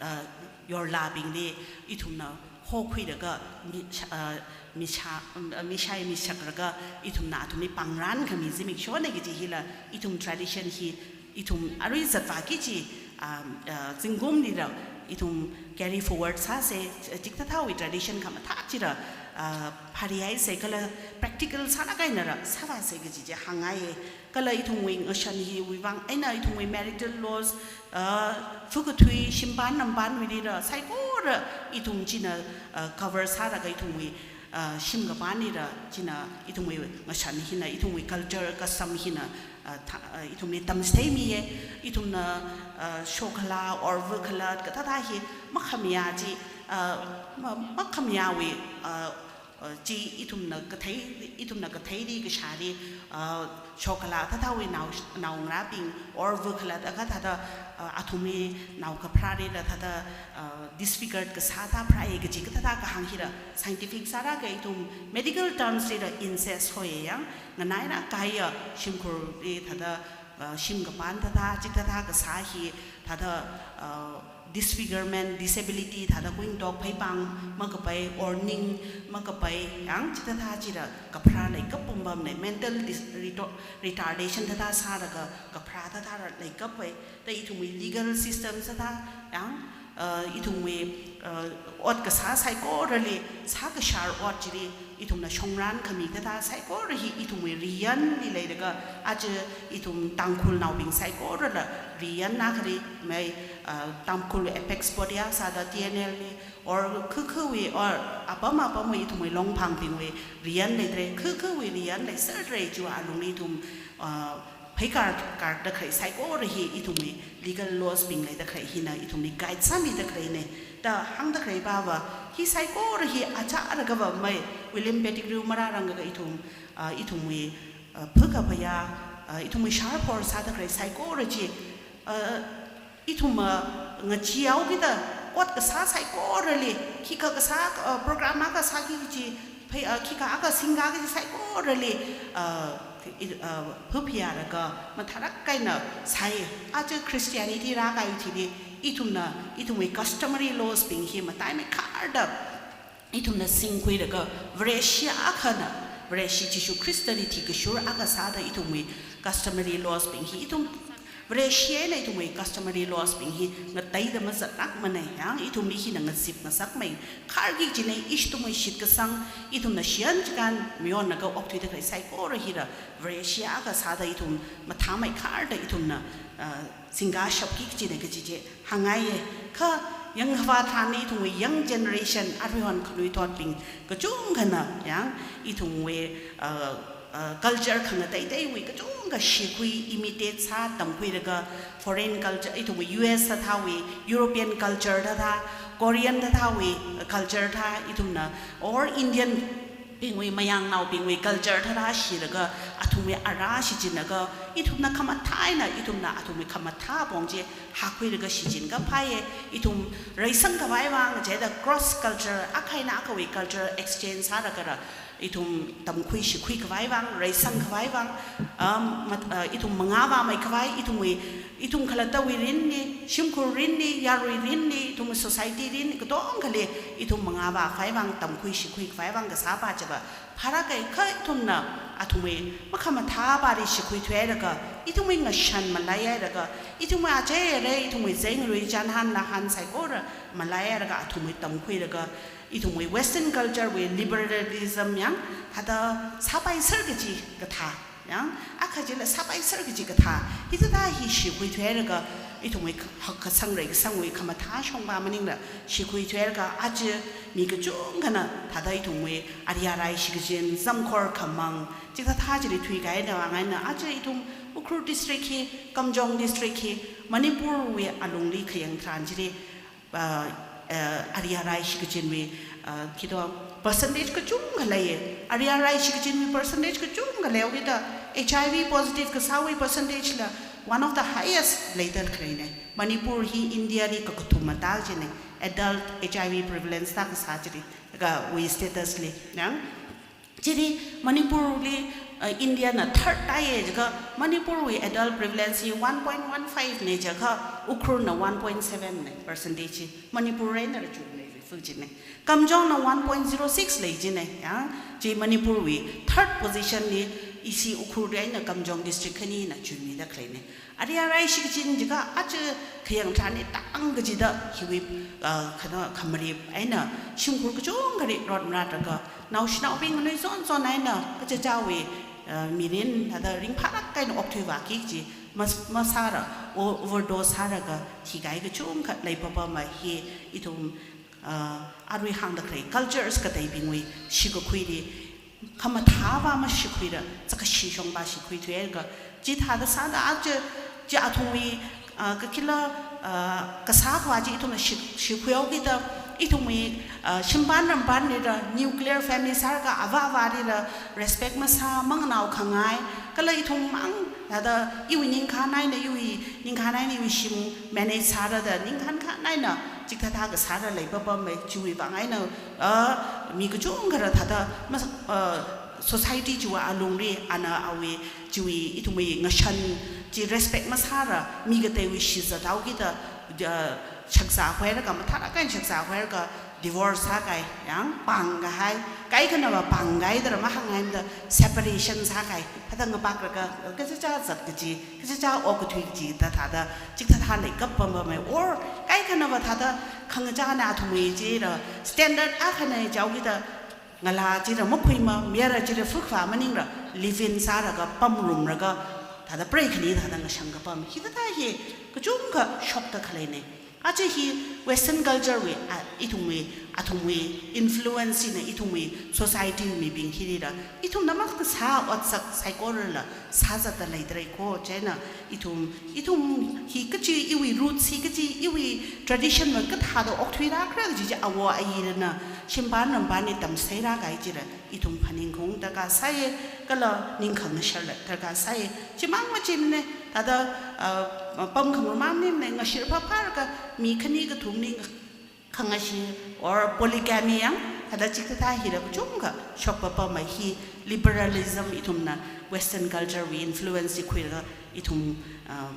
uh, yorlābingli ithumna hokhuilaga mi-, uh, misha-, um, uh, mishai mishaklaga ithumna athumli pangran khami zimikshona kaji hila ithum tradition hi ithum arui zatvāki kaji, um, uh, zingkumlila ithum carry forward sāsa, chithāthāwui tradition khamathā chila, uh, pharihaisa kala practical sālāk eina ra sāvāsa kaji chi hāngngaiya. Kala ithumwui ngashan hiwui vang eina ithumwui marital laws, ah, phu kathui, shimpan nampanwuilila saikora ithum china, ah, cover sālaga ithumwui, ah, shim kapanlila china ithumwui ngashan hina, ithumwui culture custom hina, ah, tha-, ah, ithumli tamchitheimiya, ithumna, ah, shokhala or vukhala kathāthā hi makhamayā chi, ah, ma-, makhamayāwui, ah, Uh, chi ithumna kathei, ithumna katheili kashāli, uh, shokhala thāthāwui nao, naongarābing, or vukhala thākha thāda, uh, athumwui nao kapharāli thāda, uh, disfigured kasā thāpharāya kaji kathāda kahāng hila scientific sālaga ithum medical terms lila incest hoiya yang, nganaira kaya shimkhurli thāda, uh, shim kapan thāda, chithāda kasā hi thāda, uh, disfigurement, disability thāda kuingtok pheipāng makapai, or ning makapai, yang chithāda chila kapharā leikap pumpamna, mental dis-, reto-, retardation thāda sālaga kapharā thāda leikapai, da ithumwui legal system sāda, yang, uh, ithumwui, uh, ot kasā saikorali, sākashar ot chili, ithumna shongran khami thāda saikora hi ithumwui riyanli leilaga, aja ithum Tangkhulnaobing saikorala riyan akhali mai, uh, Tangkhul apex body akha sāda T N L li, or khukhuwui, or apam apamwui ithumwui Longphangbingwui riyan leidalei, khukhuwui riyan leiserlei chiwui alungli ithum, uh, pheikar, karda khalei saikora hi ithumwui legal laws bing leida khalei hina ithumli guide sāmida khaleina. Da hāngda khalei pava, hi saikora hi achālakha va mai William Pettigrew marāranglaga ithum, uh, ithumwui, uh, phakaphayā, uh, ithumwui sharphor sāda khalei saikora chi, uh, ithumna ngacheehaokida ot kasā saikorali, khikha kasā, uh, program akha sāki kaji, phei, uh, khikha akha singka kaji saikorali, uh, i-, uh, phapheiyālaga mathālāk eina sāi. Aja Christianity rākahai thili, ithumna, ithumwui customary laws bing hi mataimeikharda ithumna singkhuilaga, Vareshi akhana, Vareshi Jishu Khristali thikashur akha sāda ithumwui customary laws bing hi, ithum Vareshi eina ithumwui customary laws bing hi ngateida mazatlākmana, yang ithumli hina ngazip ngasakmeikharki kajina. Ithumwui shitkasang, ithumna shiyan chikān mayonlaga okthuida khalei saikora hila Vareshi akha sāda ithum mathāmeikharda ithumna, uh, singkashapki kajina kaji chi hāngngaiya. Kha yangkhavā tharan ithumwui young generation, aruihon khanuithotbing kachungkhana, yang, ithumwui, uh, uh, culture khangateiteiwui kachungkha shikhui, imitate sā, tamkhuilaga foreign culture, ithumwui U S thāthāwui, European culture thāthā, Korean thāthāwui culture thā, ithumna, or Indian bingwui, mayangnaobingwui culture thāda shilaga, athumwui ara shichinlaga, ithumna khamathā eina, ithumna athumwui khamathā apong chi hakhuilaga shichinkaphāya. Ithum reisangkhavai vang, chieina cross culture, akha eina akhawui culture exchange sālaga, ithum tamkhui shikhuikhavai vang, reisangkhavai vang, um, mat-, uh, ithum mangā vāmeikhavai, ithumwui, ithum khalattawui mirinli, shimkhur mirinli, yarui mirinli, ithum society mirinli, katongkhali ithum mangā vākhavai vang, tamkhui shikhuikhavai vang kasā pa chiva pharākahai. Kha ithumna athumwui makhamathā pali shikhuithuilaga, ithumwui ngashan malaihailaga, ithumwui aja arei, ithumwui zeingarui chānhan lāhan saikora malaihailaga, athumwui tamkhuilaga, ithumwui Western culture wui liberalism yang, thāda sāpaiser kaji kathā, yang, akha chila sāpaiser kaji kathā, hithāda hi shikhuithuilaga, ithumwui kha-, hak kasang reikasangwui khamathā shongpa maningla shikhuithuilaga, aja mi kachungkhana thāda ithumwui ariarai shikachin, zamkhor khamang, chithāthā chili thuikahai eina vang eina, aja ithum Ukhrul district hi, Kamjong district hi, Manipurwui alungli khayang tharan chili, uh, uh, ariarai shikachinwui, uh, khi to percentage kachungkha leiya. Ariarai shikachinwui percentage kachungkha leihaokida, H I V positive kasāwui percentage la one of the highest leida khaleina. Manipur hi India li kakathuma tā kajina, adult H I V prevalence tā kasā chili, kha wui status li, yang. Chili Manipurli, uh, India na third tāya jiakha, Manipurwui adult prevalence hi one point one five na jiakha, Ukhrulna one point seven na percentage hi. Manipur eina rachum na refer jina. Kamjongna one point zero six lei jina, ya. Chi Manipurwui third position li, ishi Ukhrul eina Kamjong district khanina chummida khaleina. Ariarai shikachin jiakha aja khayang tharan tang kachida hiwui, ah, khana khamarip eina shimkhur kachungkhali rot maratraga, naoshinaobing nganuizonzon eina kachichāwui, ah, mirin thāda ringphālāk eina okthuivāki kaji mas-, masāra, o-, overdose sālaga thikahai kachungkha leipapama hi ithum, ah, arui hāngda khalei cultures kateibingwui shikakhuili khamathā pa mashikhuida, sākashi shongpa shikhuithuilaga, chithāda sāda aja, chi athumwui, ah, kakhila, ah, kasā khavā chi ithumna shi-, shikhuihaokida, Ithumwui, uh, shimpan rampan lira nuclear family sālaga avā avālila respect masā, manganao khangai, kala ithum mang thāda iwui ningkhān eina, iwui ningkhān eina, iwui shim manage sāra da ningkhān khān eina chikathā kasāla leipapamma, chiwui vang eina, uh, mi kachungkhara thāda mas-, uh, society chiwui alungli ana awui chiwui ithumwui ngashan chi respect masāla mi kateiwui shizat haokida, uh, shakzā khuilaga mathālāk eina shakzā khuilaga divorce sākahai, yang pāngkahai, kaikhanava pāngkahai dara mahāngngaimada separation sākahai, thāda ngapaklaga, kachichā zat kaji, kachichā okathui kaji da thāda chikathā leikappammai, or kaikhanava thāda khangachāna athumwui chila standard akhana jihaokida ngalā chila makhuima, mayara chila fukva maningla live-in sālaga pamrumlaga thāda preikhani thāda ngashang kapam. Hikathā hi kachungkha shokda khaleina. Aja hi Western culture wui, a, ithumwui, athumwui influence na ithumwui society mibing hilila ithumna makasā otsak saikorala sāzatda leidalei ko, chieina ithum, ithum hi kachi iwui roots hi kachi iwui tradition va kathāda okthuilākra kaji chi awo ayina shimpan rampanli tamseilākahai chila ithum phaningkhaung darkar sāya, kala ningkhāng ngasharla darkar sāya. Chimang machimana, thāda, uh, pamkhangarum maningmana, ngashir phāphālaga mi khani kathumli khangashi or polygamy yang, thāda chikathā hila kachungkha shokpapamma, hi liberalism ithumna Western culture wui influence chi khuilaga ithum, uh,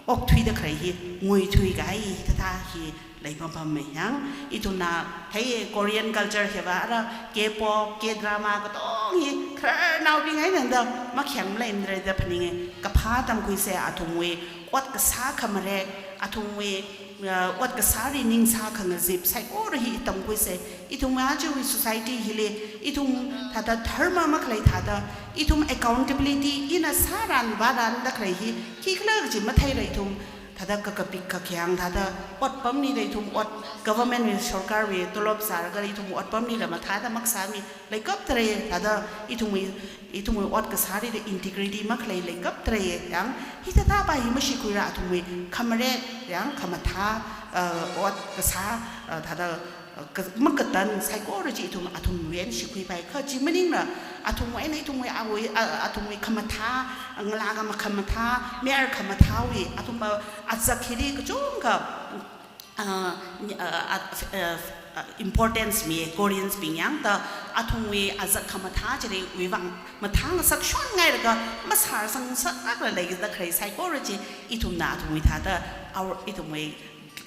okthuida khalei hi nguithuikahai hithāthā hi leipapamma yang. Ithumna theiya Korean culture hiva ara K-pop, K-drama katonga hi khararnaobing eina da makhayang maleimara da phaninga. Kaphā tamkhuisa, athumwui ot kasā khamarek, athumwui, uh, ot kasāli ning sākhangazip saikora hi tamkhuisa. Ithum ajawui society hili ithum thāda dharma makhalei thāda, ithum accountability ina sāran vāran da khalei hi khikhala kaji matheila ithum thāda kakapik kakhayang thāda otpamlila ithum ot, government wui, sorkarwui tolop zālaga ithum otpamlila mathāda makasā mi leikaptara, thāda ithumwui, ithumwui ot kasālila integrity makhalei leikaptara yang. Hithāthā pa hi mashikhuila athumwui khamarek yang khamathā, uh, ot kasā, uh, thāda, uh, ka-, makatan saikora chi ithum athumwui eina shikhuipai. Kha chi maningla athumwui eina ithumwui awui, uh, athumwui khamathā, uh, ngalā khama-, khamathā, mayar khamathāwui athumva azak hili kachungkha, uh, ni-, uh, uh, uh, uh, importance mi, Koreans bing yang da athumwui azak khamathā chiliwui vang mathāngasak shonngailaga masāsang sālākla leida khalei saikora chi ithumna athumwui thāda, our, ithumwui,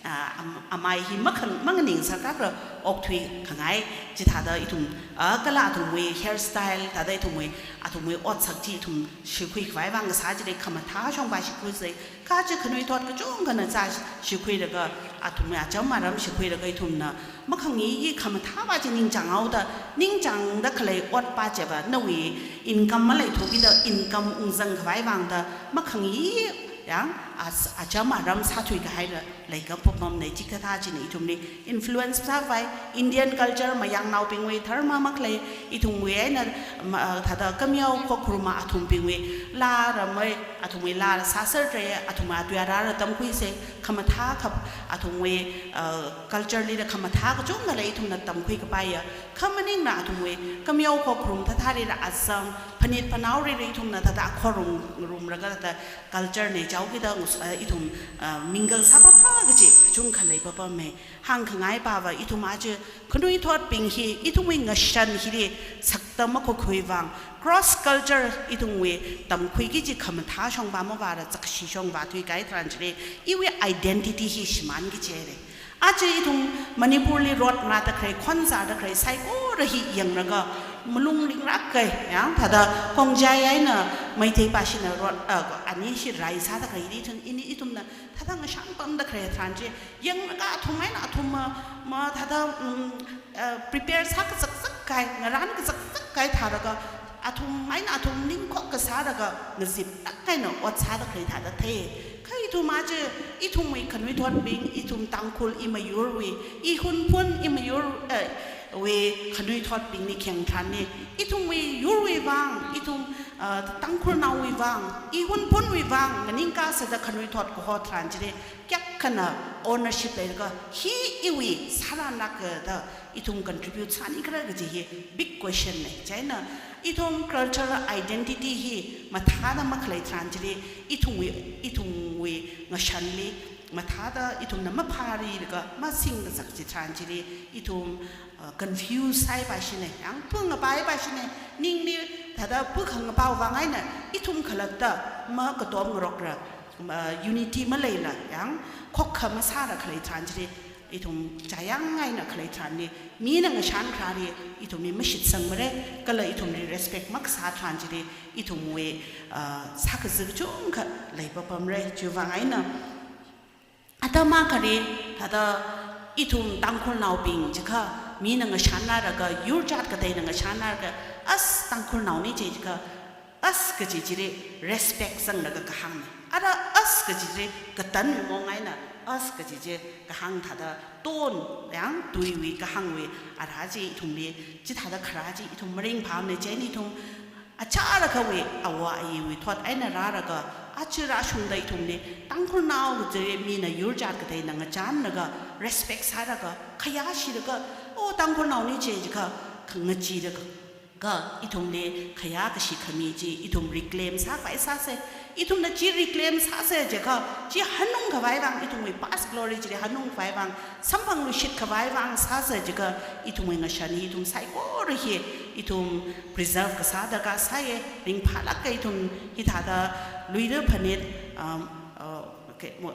ah, am-, amai hi makhang-, manganingsālākla okthuikhangai chithāda ithum, ah, kala athumwui hairstyle thāda ithumwui, athumwui otsak chi ithum shikhuikhavai vang kasā chili khamathā shongpa shikhuisa. Kaja khanuithot kachungkhana zā shikhuilaga, athumwui acham aram shikhuilaga ithumna makhangi i khamathāva chi ningchānghaoda, ningchāngda khalei otpa chiva nawui income maleithukida income ungzangkhavai vang da makhangi yang as-, acham aram sāthuikahaila leikapapamna. Chikathā china ithumli influence sākhavai, Indian culture mayangnaobingwui dharma makhalei, ithumwui eina ma-, thāda kameo khokharuma athumbingwui laa ramai, athumwui laa sāserra, athumwui atuiara tamkhuisa, khamathā khap-, athumwui, uh, culture lila khamathā kachungkha lei ithumna tamkhuikapaiya. Kha maningla athumwui kameo khokharum thāthālila azang, phanit phanaolila ithumna thāda khorum rumlaga thāda culture na jihaokida ngus-, uh, ithum, uh, mingle sāphāphā kaji kachungkha leipapamma. Hāngkhangai pava ithum aja khanuithotbing hi ithumwui ngashan hili sakta makhokhui vang, cross culture ithumwui tamkhuiki kaji khamathā shongpa mavāla zakshi shong vāthuikahai tharan chili iwui identity hi shimānki kaji lei. Aja ithum Manipurli rot ngada khalei, khon zāda khalei saikora hi yanglaga malung linglāk kahai, yang thāda Khongjai eina Meitei pashina rot, uh, ani hi rai sāda khalei hi ithum, ini ithumna thāda ngashan pamda khalei tharan chi yanglaga athum eina athum ma, ma thāda, um, uh, prepare sā kazakzak kahai, ngaran kazakzak kahai thālaga, athum eina athum ningkhok kasālaga, ngaziplāk eina ot sāda khalei thāda thei. Kha ithum aja, ithumwui khanuithotbing, ithum Tangkhul imayurwui, i Hunphun imayur, uh, wui khanuithotbingli kheng tharan ni, ithumwui yurwui vang, ithum, uh, Tangkhulnaowui vang, i Hunphunwui vang, nganingkasāda khanuithot kaho tharan chili, kayākhana ownership leilaga, hi iwui sāranlāka da ithum contribute sānikhala kaji hi big question na. Chieina, ithum cultural identity hi mathāda makhalei tharan chili, ithumwui, ithumwui ngashanli, mathāda ithumna maphārilaga, masingkazak chi tharan chili, ithum, uh, confuse sāhaipa shina, yang pung apaipa shina, ningli thāda pung khangapao vang eina, ithum khalatta makatom ngarokra, uh, unity maleila, yang khokkha masāra khalei tharan chili, ithum chayang eina khalei tharan ni, mina ngashan kharāli, ithumli mashitsangmara, kala ithumli respect makasā tharan chili, ithumwui, uh, sākazip chungkha leipapamra, chiwui vang eina, atam akhali, thāda ithum Tangkhulnaobing jiakha, mina ngashanlaga, yur jat kateina ngashanlaga, as Tangkhulnao ni chi jiakha, as kaji chili respect zanglaga kahāngna. Ara as kaji chili katanwui maong eina, as kaji chi kahāng thāda ton, yang tuiwui kahāngwui, ara chi ithumli, chithāda kharā chi ithum maringphāmana, chieina ithum achālakhawui, awo ayiwui thot eina rālaga, aja rāshungda ithumli, Tangkhulnao kaji mina yur jat kateina ngachānlaga, respect sālaga, khayāshilaga, o Tangkhulnao ni chi jiakha, khangacheelaga, ka ithumli khayā kashi khami chi, ithum reclaim sākhavai sāsa, ithumna chi reclaim sāsa jiakha, chi hanung khavai vang, ithumwui past glory chili hanung khavai vang, samphangluishit khavai vang sāsa jiakha, ithumwui ngashan hi ithum saikora hi, ithum preserve kasā darkar sāya, ringphālāk eina ithum hithāda Luira Phanit, um, uh, okay, mo-,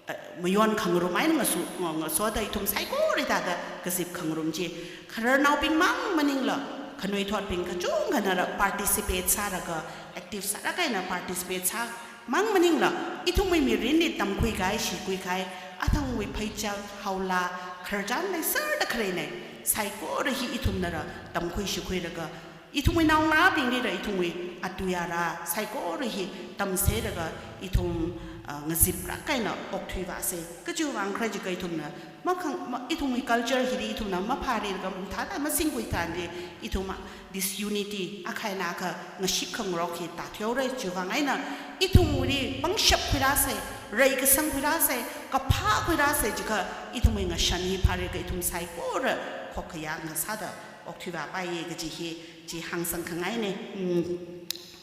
uh, mayon khangarum eina ngaso, nga-, ngasoda ithum saikora hithāda kazip khangarum chi. Khararnaobing mang maningla, khanuithotbing kachungkhana ra participate sālaga, active sālaga eina participate sā mang maningla, ithumwui mirinli tamkhuikahai, shikhuikahai, athangwui pheichak, haola, khararchan leiserda khaleina, saikora hi ithumna ra tamkhui shikhuilaga, ithumwui naongarābingli ra ithumwui atuiya ra, saikora hi tamselaga ithum, ah, ngaziplāk eina okthuivāsa. Kachiwui vang khala jiakha ithumna, makhang, ma, ithumwui culture hili ithumna maphārilaga, mathāda masingkhui tharanli, ithum disunity, akha eina akha ngashit khangarok hi tāthuihaora, chiwui vang eina, ithumwuili pangshap khuirāsa, reikasang khuirāsa, kaphā khuirāsa jiakha, ithumwui ngashan hi phārilaga ithum saikora khokkha yāng ngasāda okthuivāpaiya kaji hi, chi hāngsang khangaina. Mm.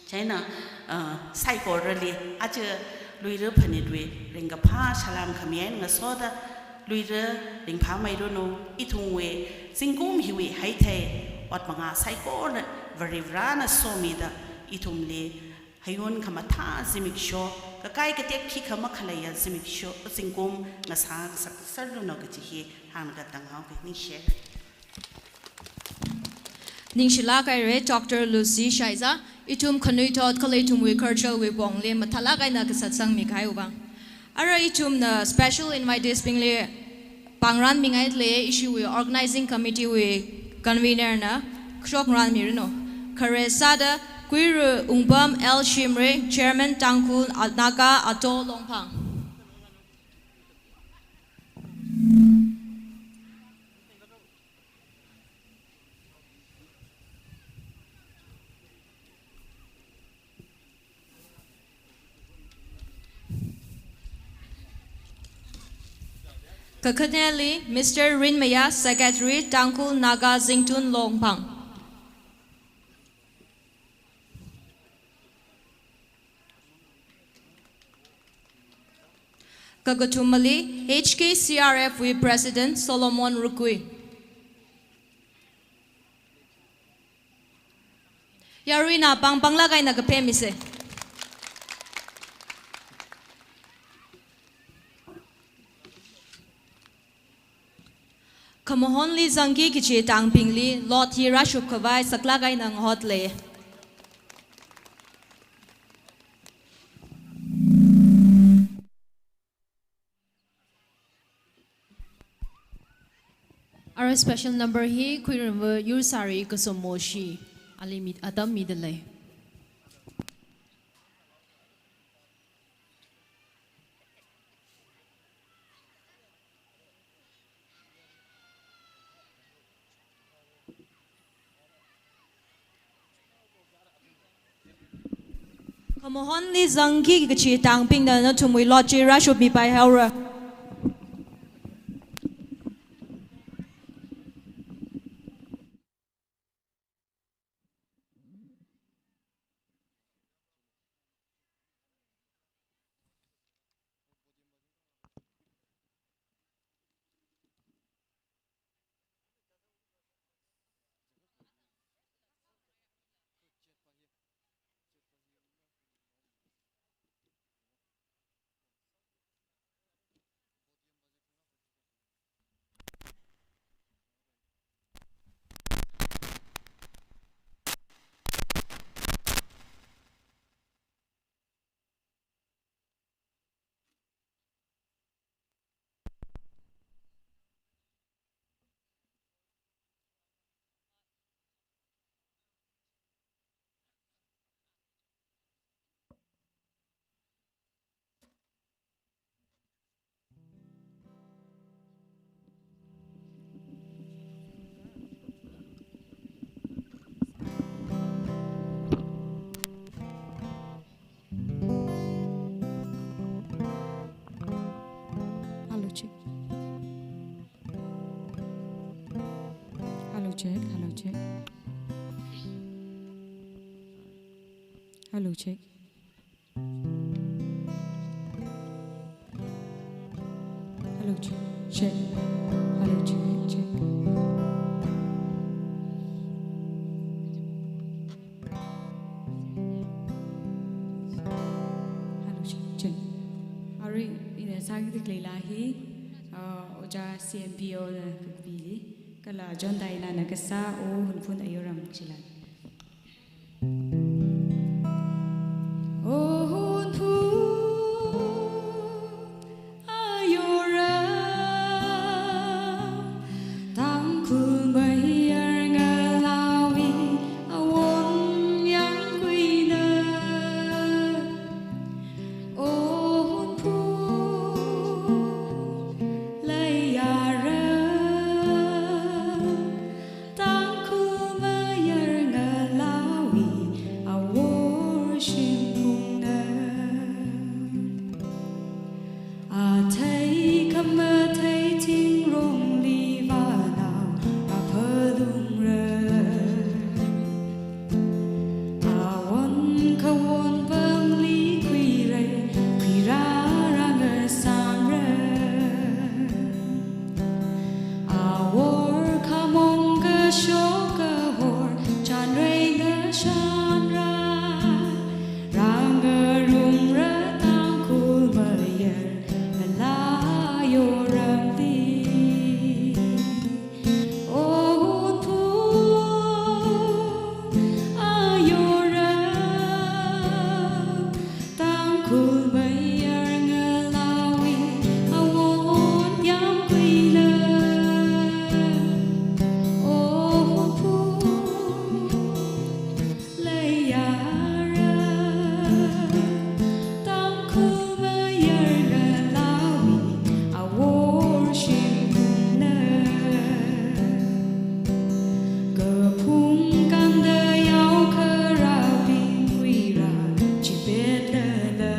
Chieina, uh, saikorali, aja Luira Phanitwui ringkaphā salām khami eina ngasoda, Luira ringphāmeiranu, ithumwui zingkum hiwui heithei, ot mangā saikora Varivarāna somida, ithumli, hayun khamathā zimiksho, kakai katek khikha makhaleiya zimiksho, zingkum ngasā ngasakserranu kaji hi hānglaga tanghaoki, ningshi. Ningshilāk haira, Doctor Lucy Shaiza, ithum khanuithot kala ithumwui culture wui pongli mathālāk eina kasatsang mikahaiwui vang. Ara ithumna special invitees bingli pāngranmingailei, ishiwui organizing committee wui convener na kashok ngarānmiranu. Khare sāda Kuiru Wungpam L Shimray, Chairman Tangkhul Naga Ato Longphang. Kakhaneli, Mister Rinmaya, Secretary, Tangkhul Naga Zingtun Longphang. Kakathumali, H K C R F wui President Solomon Rukui. Yaruina pāng pānglāk eina kaphemise. Khamahonli zangki kachi tangbingli lot hi rāshupkhavai saklāk eina ngahotlei. Ara special number hi khuirāmva Yursari Kasomoshi ali mi, atam midalei. Mohonli zangki kachi tangpingna nathumwui lot chi rāshupmipai haora. Hello, check. Hello, check. Hello, check. Hello, check. Hello, check, check. Hello, check, check. Hello, check, check. Arui, ina sāki tikleila hi, ah, Ojā C M P O na kapili, kala John Daina na kasā O Hunphun Ayoram chila. O Hunphun Ayoram, Tangkhul mayar ngalāwui awon yangkhuina. O Hunphun Leiyaram, Tangkhul mayar ngalāwui awor shimphungna. Athei khamathei thingrongli vānao aphalungra. Awon khawon pamli khuirei, khuirā rāngasangra. Awor khamong kashok kahor, chanrei ngashanra, rāngarumra Tangkhul mayar ngalā Ayoramli. O Hunphun Ayoram, Tangkhul mayar ngalāwui awon yangkhuina. O Hunphun Leiyaram, Tangkhul mayar ngalāwui awor shimphungna. Kaphung kanda yao kharābing khuirā chipetlala,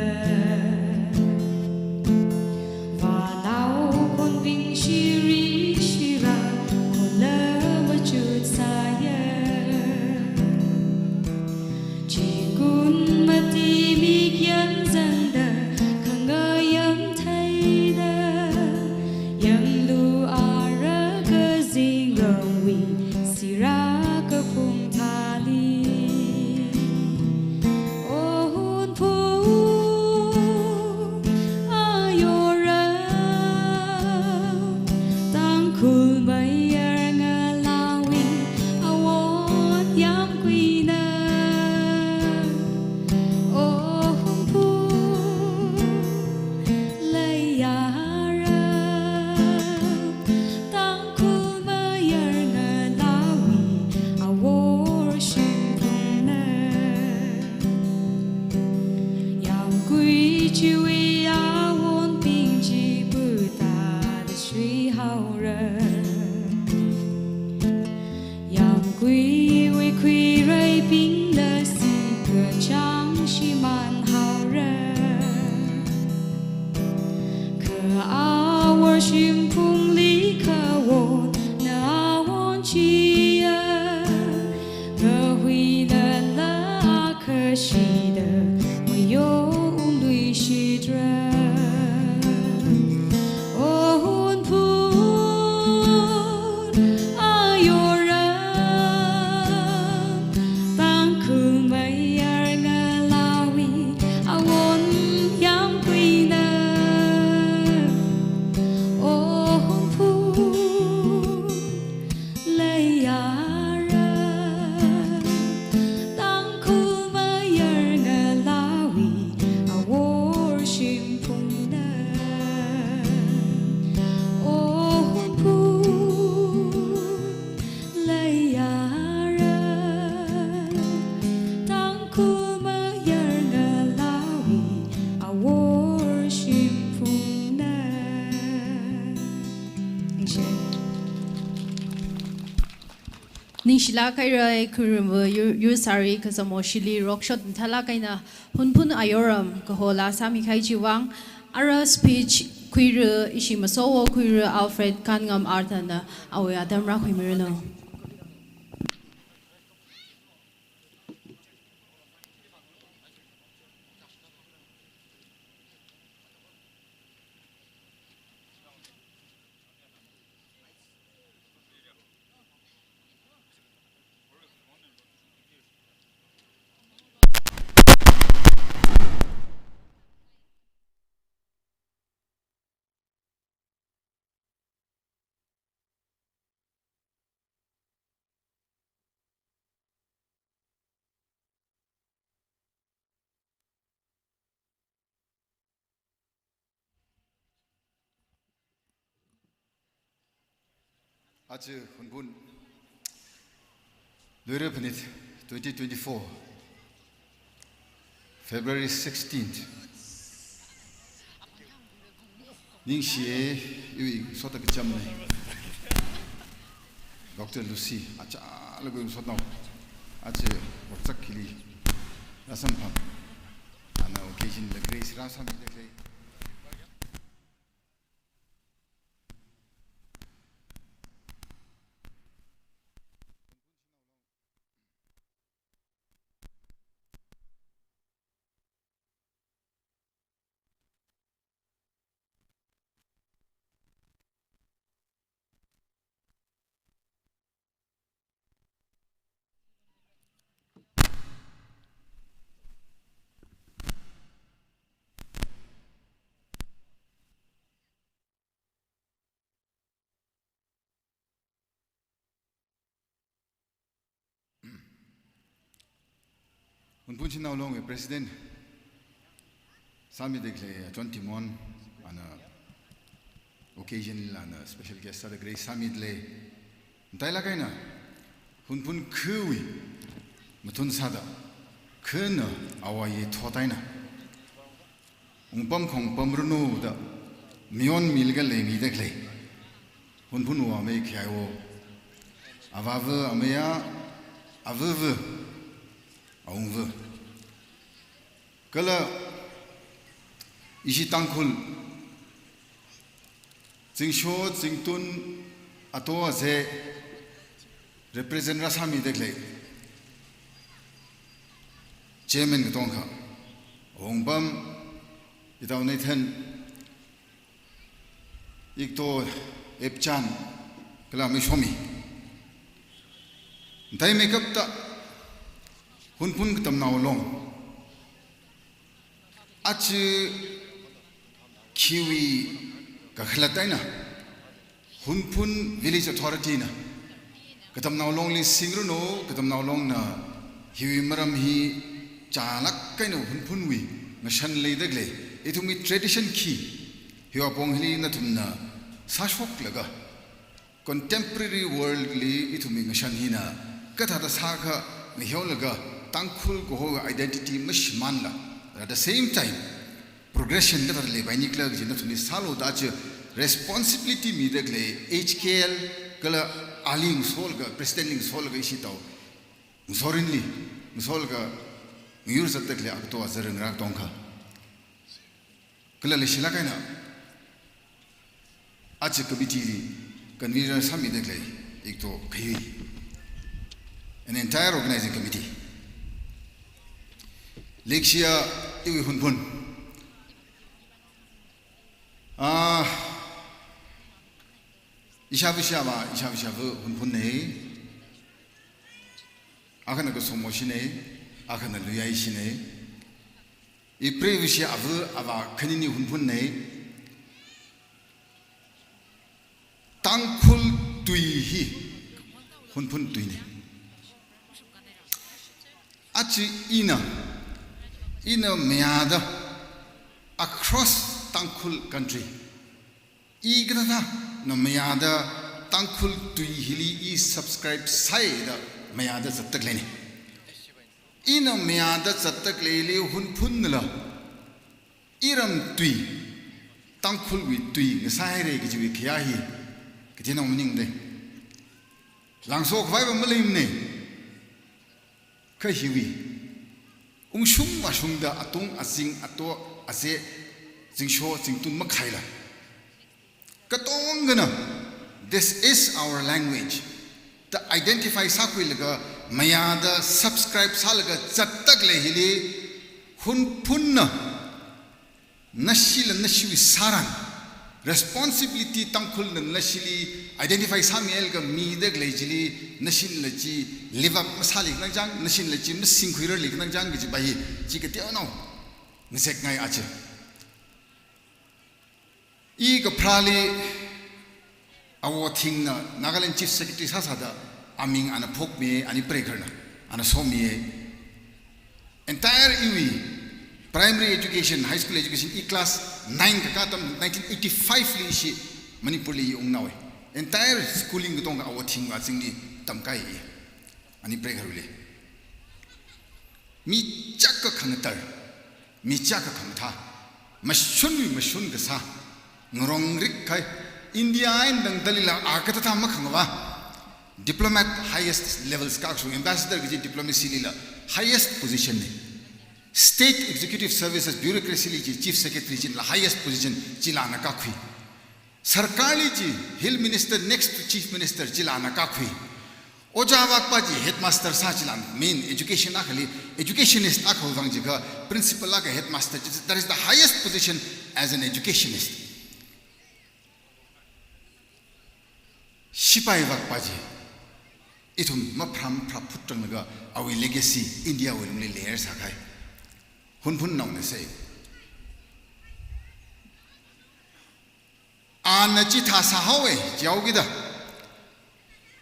vānao khonbing shiri shirā khonla machut sāya. Chikun mati mik yangzangda, khangayam theida, yanglu ara kazing rongwui sirā kaphung thāli. O Hunphun Ayoram, Tangkhul mayar ngalāwui awon yangkhuina. O Hunphun Leiyaram, Tangkhul mayar ngalāwui awor Ningshilāk haira, khuirumva yu-, yur sāri kasamo shili rokshot mathālāk eina Hunphun ayoram kahola sāmikahai chiwui vang, ara speech khuira, ishi masowo khuira Alfred Kanngam Arthurna awui atam rākhuimiranu. Aja Hunphun Luira Phanit twenty twenty-four, February sixteenth. Ningshiya, iwui sotda kachamna. Doctor Lucy, achālakha iwui sotnao. Aja, wotsak hili rāsamphang. Ana occasion la grace rāsāmida khalei. Hunphun Shanao Long wui President sāmida khalei John Timon, ana occasion la ana special guest sāda grace sāmida lei. Matailāk eina Hunphun khawui mathun sāda, khana awui thot eina, wungpam khongpam ranu da, mayon milaga leimida khalei Hunphunwui amei khayaiwo, avāva ameia, avava awungva, kala ishi Tangkhul zingsho zingtun, ato aze represent rāsāmida khalei Chairman katongkha, wungpam Itao Nathan, Ikto Epchan, kala Meishomi. Mataimei kapta Hunphun Katamnao Long, aja khiwui kakhalat eina Hunphun Village Authority na Katamnao Longli singranu, Katamnao Longna hiwui maram hi chālāk eina Hunphunwui ngashan leida khalei, ithumwui tradition khi, hiwui apong hili nathumna sāshoklaga, contemporary world li ithumwui ngashan hina kathāda sākha ngahiolaga Tangkhul kaho identity mashimānla, at the same time progression kathāda leipaini khala kaji nathumli sālu da aja responsibility mida khalei H K L kala ali ngasolaga, President li ngasolaga ishi Tao ngasorinli ngasolaga ngayur zatda khalei Akto aza ngarā katongkha, kala leishilāk eina aja committee li convener sāmida khalei Ikto Khayui, and entire organizing committee. Leikashiya iwui Hunphun. Ah, ishāva ishāvā, ishāva ishāva Hunphun nei. Akhana Kasomo shinei, akhana Luyai shinei. Ipreivāshi ava avā khanini Hunphun nei. Tangkhul tui hi Hunphun tui nei. Aja ina, ina mayāda across Tangkhul country, i kathāda na mayāda Tangkhul tui hili i subscribe sāi da mayāda zatda khalei nei. Ina mayāda zatda khaleili Hunphunnala iram tui, Tangkhulwui tui ngasāhaira kajiwui khayā hi kathānao maningdei. Langso khavai va maleimana. Kha hiwui ungshung vāshungda atung, azing, ato, aze, zingsho, zingtun makhaila, katongana, "This is our language" da identify sākhuilaga, mayāda subscribe sālaga zatda khalei hili, Hunphunna nashila nashiwui sāran, responsibility Tangkhulna nashili identify sāmilaga mida khalei chili, nashinla chi live up masāli khanang chang, nashinla chi masingkhuirarli khanang chang kajipa hi, chi kateonao ngazekngai aja. I kapharāli Awo Thingna Nagaland Chief Secretary sāsāda aming ana phokmi, ani preigharna ana somi. Entire iwui primary education, high school education, i class nine kakā atam nineteen eighty-five li ishi Manipurli i ungnaowa. Entire schooling katonga Awo Thingwui azingli tamkahai i. Ani preigharli mi chaka khangatar, mi chaka khamathā, mashunwui mashun kasā, ngarong rikhai, India eina tangdalila a kathāthā makhangavā, diplomat highest levels kākashung, ambassador kaji diplomacy lila highest position na. State executive services bureaucracy li chi chief secretary chila highest position chila ana kākhui. Sarkarli chi Hill Minister next to Chief Minister chila ana kākhui. Ojā vākpa chi headmaster sā chila, main education akhali, educationist akhawui vang jiakha principal akha headmaster chi, that is the highest position as an educationist. Sipai vākpa chi ithum mapharā mapharā phutranglakha awui legacy India wui lungli leira sākahai. Hunphunnaona sai. Ana chithā sāhaowa, jihaokida.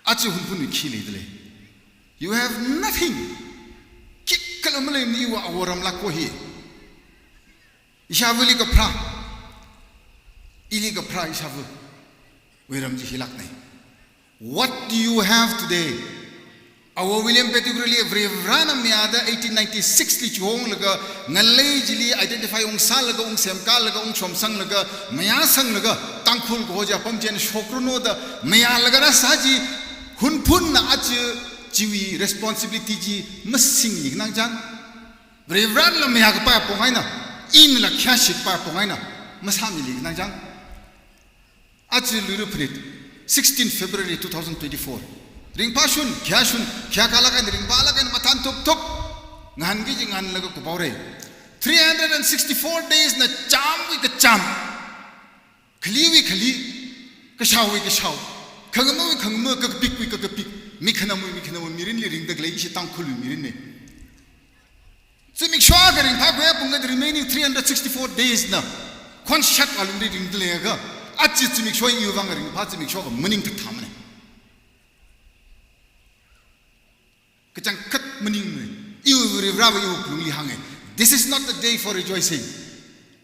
Aja Hunphunwui khi leidalei? You have nothing. Khikhala maleimana iwui Awo ramlakko hi. Ishāvāli kapharā. Ili kapharā ishāvāwui ram chi hilākna. What do you have today? Awo William Pettigrew li Varivarāna mayāda eighteen ninety-six li chihonglaga, ngalei chili identify ungsālaga, ungsemkalaga, ungshomsanglaga, mayāsanglaga, Tangkhul kaho chi apam china shokranu da mayālaga rāsā chi, Hunphunna aja chiwui responsibility chi masingli khanang chang. Varivarāla mayākapai apong eina, inla khayāshikapai apong eina, masāmili khanang chang. Aja Luira phanit, sixteen February two thousand twenty-four. Ringphāshun, khayāshun, khayākalāk eina, ringphālāk eina mathān thupthup. Ngahānki kaji ngahānlaga kuphaora. Three hundred and sixty-four days na chāmwui kachām, khaliwui khali, kashāwui kashao, khangamawui khangama, kakapikwui kakapik, mikhanamwui mikhanamwui mirinli ringda khalei ishi Tangkhulwui mirinna. Zimiksho akha ringphākhuiya apong, the remaining three hundred sixty-four days na khonshat alungli ringda leiakha, aja zimiksho iwui vang ringphā zimiksho akha maningthathamana. Kachangkhat maningmana. Iwui Varivarāva iwui pulungli hānga. This is not the day for rejoicing.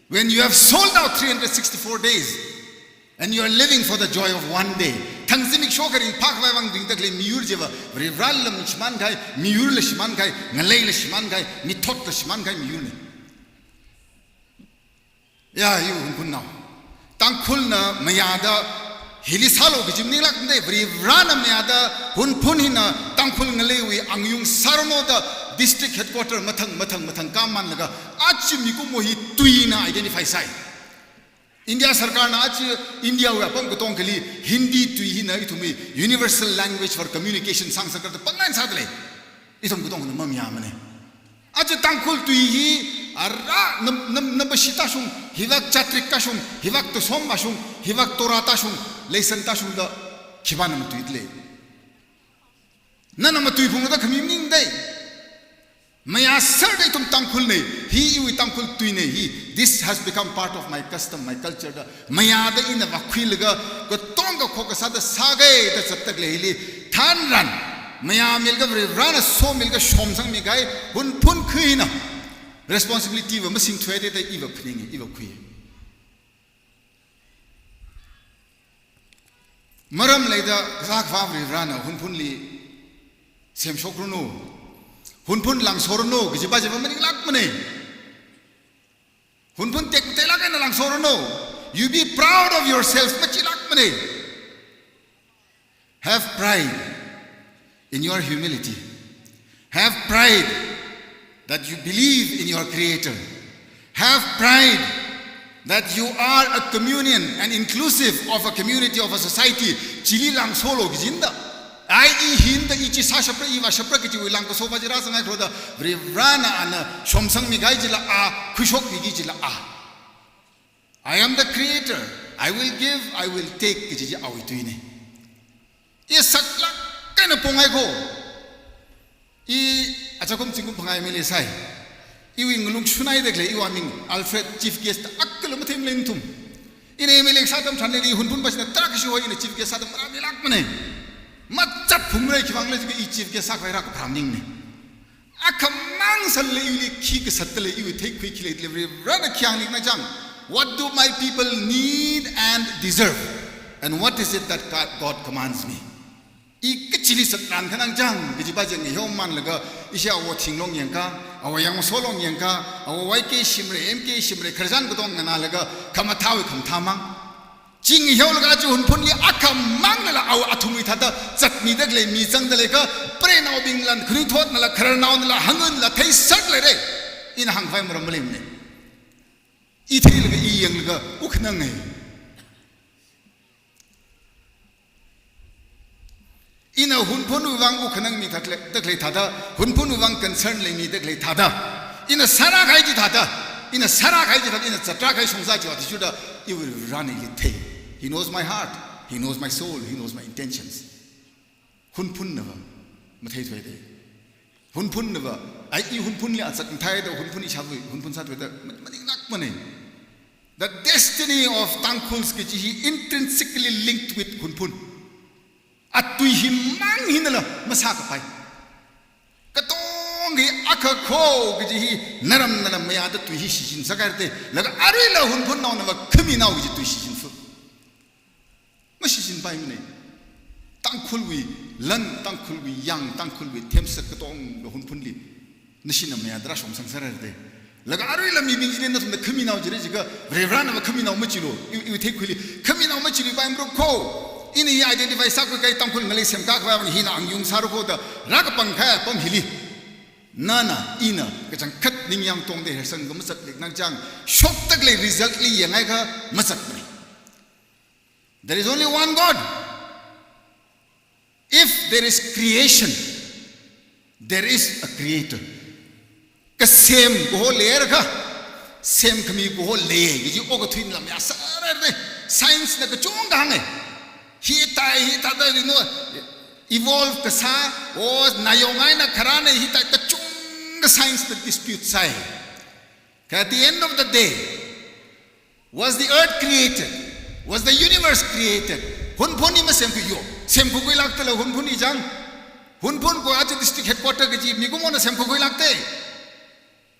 When you have sold out three hundred sixty-four days, and you are living for the joy of one day. Thang zimiksho akha ringphākhavai vang ringda khalei miyur chiva, Varivarāla shimānkahai, miyurla shimānkahai, ngaleila shimānkahai, mithotla shimānkahai miyurna. Ya, iwui Hunphunnao. Tangkhulna mayāda hili sālu kaji maninglākmana, Varivarāna mayāda Hunphun hina Tangkhul ngaleiwui angayung sāranu da district headquarter mathang, mathang, mathang kāmanlaga, aja mikumo hi tuina identify sāi. India sarkarna aja India wui apam katongali Hindi tui hina ithumwui universal language for communication sāngasakra da pangnan sādalei. Ithum katongna mamayāmana. Aja Tangkhul tui hi ara nam, nam, nambashi tāshung, hivāk chatrik tāshung, hivāk tosom vāshung, hivāk Torah tāshung, lesson tāshung da khipāna matuidalei. Nana matuiphunglu da khami maningdei. Mayāserda ithum Tangkhulna, hi iwui Tangkhul tuina hi, this has become part of my custom, my culture da mayāda ina vākhuilaga, katonga khokha sāda sāga da zatda khalei hili, thanran, mayāmilaga Varivarāna sommilaga shomsangmikahai Hunphun kha hina responsibility va masingthuida da iva phaninga, iva khui. Maram leida kazā khavā Varivarāna Hunphunli semshokranu, Hunphun langsoranu kajipa chiva maninglākmana. Hunphun tekmateilāk eina langsoranu. You be proud of yourself, machilākmana. Have pride. in your humility. Have pride that you believe in your Creator. Have pride that you are a communion and inclusive of a community, of a society. Chili langsolo kajinda. Ai i hinda, i chi sāshapra, i vāshapra kajiwui langkaso va chi rāzanghai kro da. Varivarana ana shomsangmi kahai chila a, khuishokmi kahai chila a. I am the creator. I will give, I will take kaji chi awui tuina. I saklāk eina ponghai kho. I achakum zingkum phangā M L A sāi. Iwui ngalung shunaida khalei iwui ming Alfred chief guest akhala mathemlei nathum. Ina M L A sā atam tharanli Hunphun pashina tarākha shi hoi ina chief guest sāda marāmilākmana. Mazat phungmara khiwuivang khala jiakha i chief guest sākhavai rākapharā maningmana. Akhamang sālala ili khi kasatta lei, iwui theikhui khi leida lei, Varivarana khi hāngli khanang chang. What do my people need and deserve? And what is it that God, God commands me? I kachili satran khanang chang, kaji pa jang i hyo manlaga, ishi awo Thinglong yangkha, awo Yangso Long yangkha, awo Y K shimre, M K shimre, khararchan katonga nganālaga, khamathāwui khamathā mang. Ching hiolaga aja Hunphunli akhamang nala awo athumwui thāda zatmida khalei mi zangda leiakha, preinaobingla, khanuithotnala, khararnaonala, hangunla, theiser leira. Ina hāngkhavai maram maleimana. I theilaga, i yanglaga, wuk khanangai. Ina Hunphunwui vang wuk khanangmida khalei, da khalei thāda, Hunphunwui vang concern leimida khalei thāda, ina sārākahai chi thāda, ina sārākahai chi thāda, ina zatrākahai shongza chi thāda, iwui Varena ili thei. He knows my heart. He knows my soul. He knows my intentions. Hunphunnava matheithuida. Hunphunnava, ai i Hunphunli azat matheida, Hunphun ishāvai, Hunphun sāthuida, ma-, maninglākmana. The destiny of Tangkhuls kaji hi intrinsically linked with Hunphun. Atui hi mang hinala masākapai. Katonga hi akha kho kaji hi naram naram mayāda tui hi shichin sākhaira da. Laga aruila Hunphunnaonava khaminao kaji tui shichin su. Mashichinpaimana. Tangkhulwui lan, Tangkhulwui yang, Tangkhulwui themsak katonga Hunphunli nashina mayāda rāshomsang sāra da. Laga aruila mibing chili nathumna khaminao jira jiakha, Varivaranava khaminao machilu, i, iwui theikhuili khaminao machiluipaimara kho. Ina hi identify sākhui kahai Tangkhul ngalei semkakhavai hina angyung sāra kho da rākapangkahai apam hili, nana, ina kachangkhat ningyāng tongda hersang kha mazatli khanang chang, shokda khalei result li yangakha mazatmana. There is only one God. If there is creation, there is a creator. Kasem kaho leilakha, semkhami kaho lei, kaji okathuina lam yāsāra da. Science na kachungkha hānga. Hithāda, hithāda, you know, evolve kasā, o, nayong eina kharāna, hithāda kachungkha science na dispute sāi. Kha at the end of the day, was the earth created? Was the universe created? Hunphun hi masemkhui yo. Semkhuikhuilākta la Hunphun hi chang. Hunphun ko aja district headquarter kaji mikumona semkhuikhuilākta.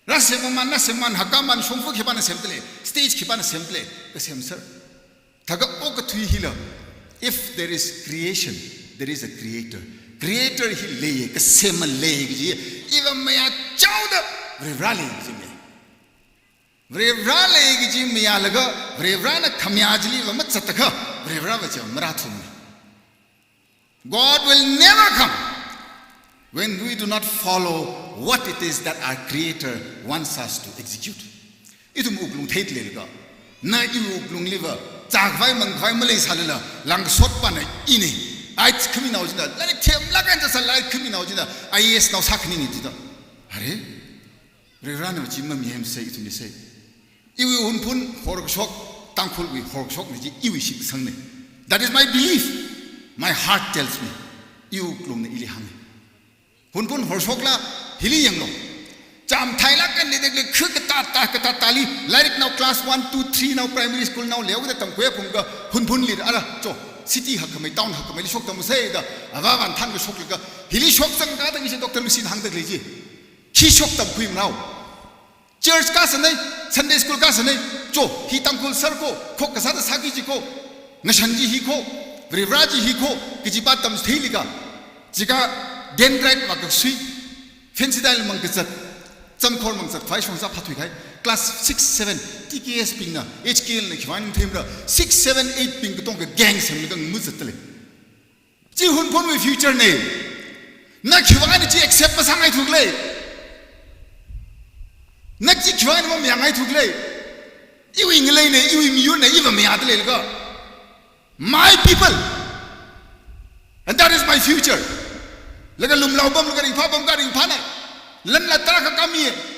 Rāsem aman, nāsem aman, hakaman, shongfa khipāna semda lei, stage khipāna semda lei, kasem sāra. Thākha okathui hila, if there is creation, there is a creator. Creator hi lei, kasema lei kaji, iva mayāchaoda, Varivara lei kaji lei. Varivara lei kaji mayālaga, Varivarana khamayā chili va mazatakha, Varivarava chi marāthumana. God will never come when we do not follow what it is that our Creator wants us to execute. Ithum wuklung theida leilaga, na iwui wuklungliva, zākhavai mangkhavai maleisālala, langkasotpana ina. Ai khaminao china, lairik themlāk eina sā lairik khaminao china, I A S nao sākhanina jida. Are? Varivarana chi mamihaimasa, ithumli sai. Iwui Hunphun horkashok, Tangkhulwui horkashokna chi iwui shitsangna. That is my belief. My heart tells me. Iwui wuklungna ili hānga. Hunphun horshokla hili yanglu. Chām thailāk eina leida khalei khu katātā, katātāli, lairiknao class one, two, three nao primary school nao leoda tamkhui apong kha Hunphunli ara cho, city hakkhamei, town hakkameili shoktamsei da, avāvana thankashoklaga, hili shokzang kha da ishi Doctor Lucyna hāngda khalei chi. Khi shoktamkhuimanao. Church kasānei, Sunday school kasānei, cho, hi Tangkhul sir ko, khok kasāda sāki chi ko, ngashan chi hi ko, Varivara chi hi ko, kaji pa tamchitheili kha, jiakha dendrite vākasui, fancy dye mang kazat, chamkhor mang zatkhavai shongza phāthuikahai, class six, seven, T K S bingna, H K L na khiwui vang theimara, six, seven, eight bing katonga gang semlaga ngamut zatda lei. Chi Hunphunwui future na. Na khiwui vang chi accept masāngaithu khala? Na chi khiwui vang mamayāngaithu khala? Iwui ngaleina, iwui miyurna, iva mayāda leilakha. My people. And that is my future. Laga lumlao pamlaga ringphā pamkha ringphāna. Lanla tarākha khami.